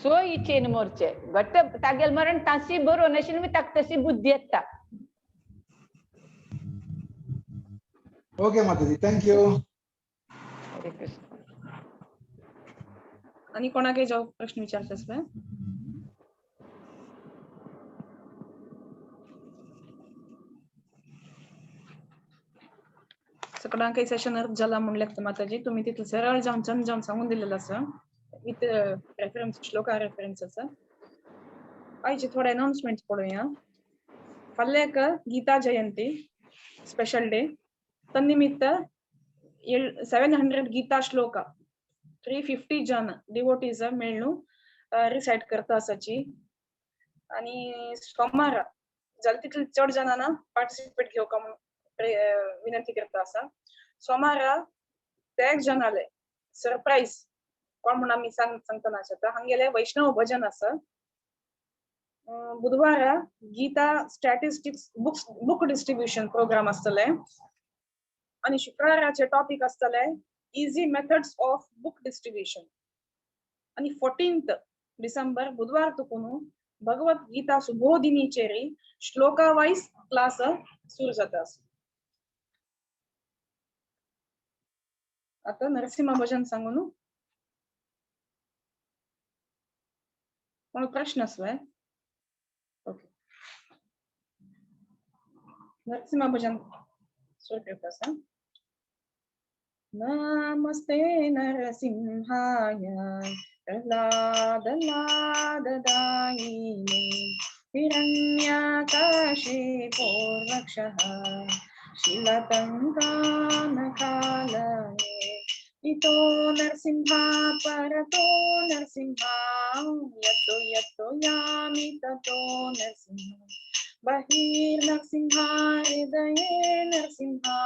स्व इच्छेन मोरचे बट तागेल मरण तासी बरोवन आशिल्ली ताका तशी बुद्धी येता. ओके माताजी, thank you. Hare Krishna. आणि कोणाकय जावं प्रश्न विचारचे आसले? सगळ्यांक सेशन अर्थ जाला म्हूण लेखता माताजी. तुम्ही तितले सरळ जावन चंद जावन सांगून दिलेलं आसा विथ रेफरन्स श्लोका रेफरन्स आसा. आयचे थोडे अनाउन्समेंट पळोवया. फाल्यां एक गीता जयंती स्पेशल डे, तन्निमित्त 700 गीता श्लोका 350 जन डिवोटीज मेळ्ळू रिसायट करता आसाची. आनी सोमारा जाल्यार तितले चड जाणांना पार्टिसिपेट घेवका म्हणून विनंती करता आसा. सोमारा ते जणाले सरप्रायज कोण म्हणून आमी सांगतना आसा हांगेले वैष्णव भजन आसा. बुधवारा Gita statistics book distribution programme आसतले. आनी शुक्राराचे टॉपीक आसतले easy methods of book distribution. आनी 14 डिसेंबर बुधवार तुकून भगवत गीता सुबोधिनीचेरी श्लोका वायज क्लास सुरू जाता. आता नरसिंह भजन सांगू न्हू. कोण प्रश्न आसले? ओके, नरसिंह भजन सुरू करता आसा. नमस्ते नरसिंहाय प्रह्लाद लाददायिने हिरण्याकाशीपोर्वक्षः शिलतङ्कानकालये इतो नरसिंहा परतो नरसिंहा यतो यतो यामि ततो नरसिंहा बहिर्नरसिंहा हृदये नरसिंहा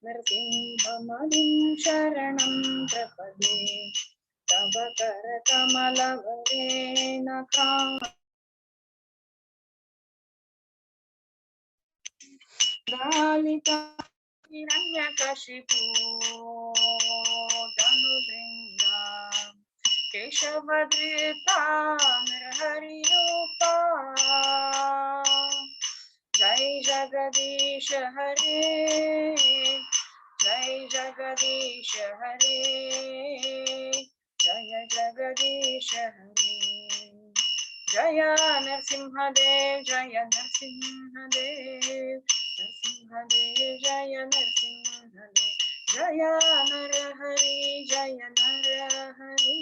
नरसिंहमदिं शरणं प्रपदे तव करकमलवरे नखा गालिका हिरण्यकशिपु धनुभृङ्गा केशवधृता नरहरिरूपा जय जगदीश हरे जय जगदीश हरे जय जगदीश हरे जय नरसिंहदेव जय नरसिंहदेव नरसिंहदेव जय नरसिंहदेव जय नरहरि जय नरहरि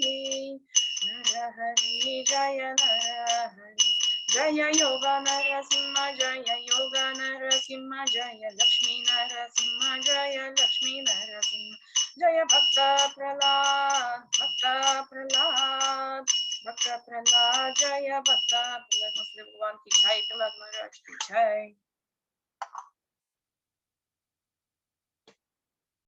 नरहरि जय नरहरि जय योग नरसिंह जय योग नरसिंह जय लक्ष्मी नरसिंह जय लक्ष्मी नरसिंह जय भक्त प्रहलाद भक्त प्रहलाद भक्त प्रहलाद जय भक्त प्रहलाद। भगवान की जय, प्रहलाद महाराज की जय।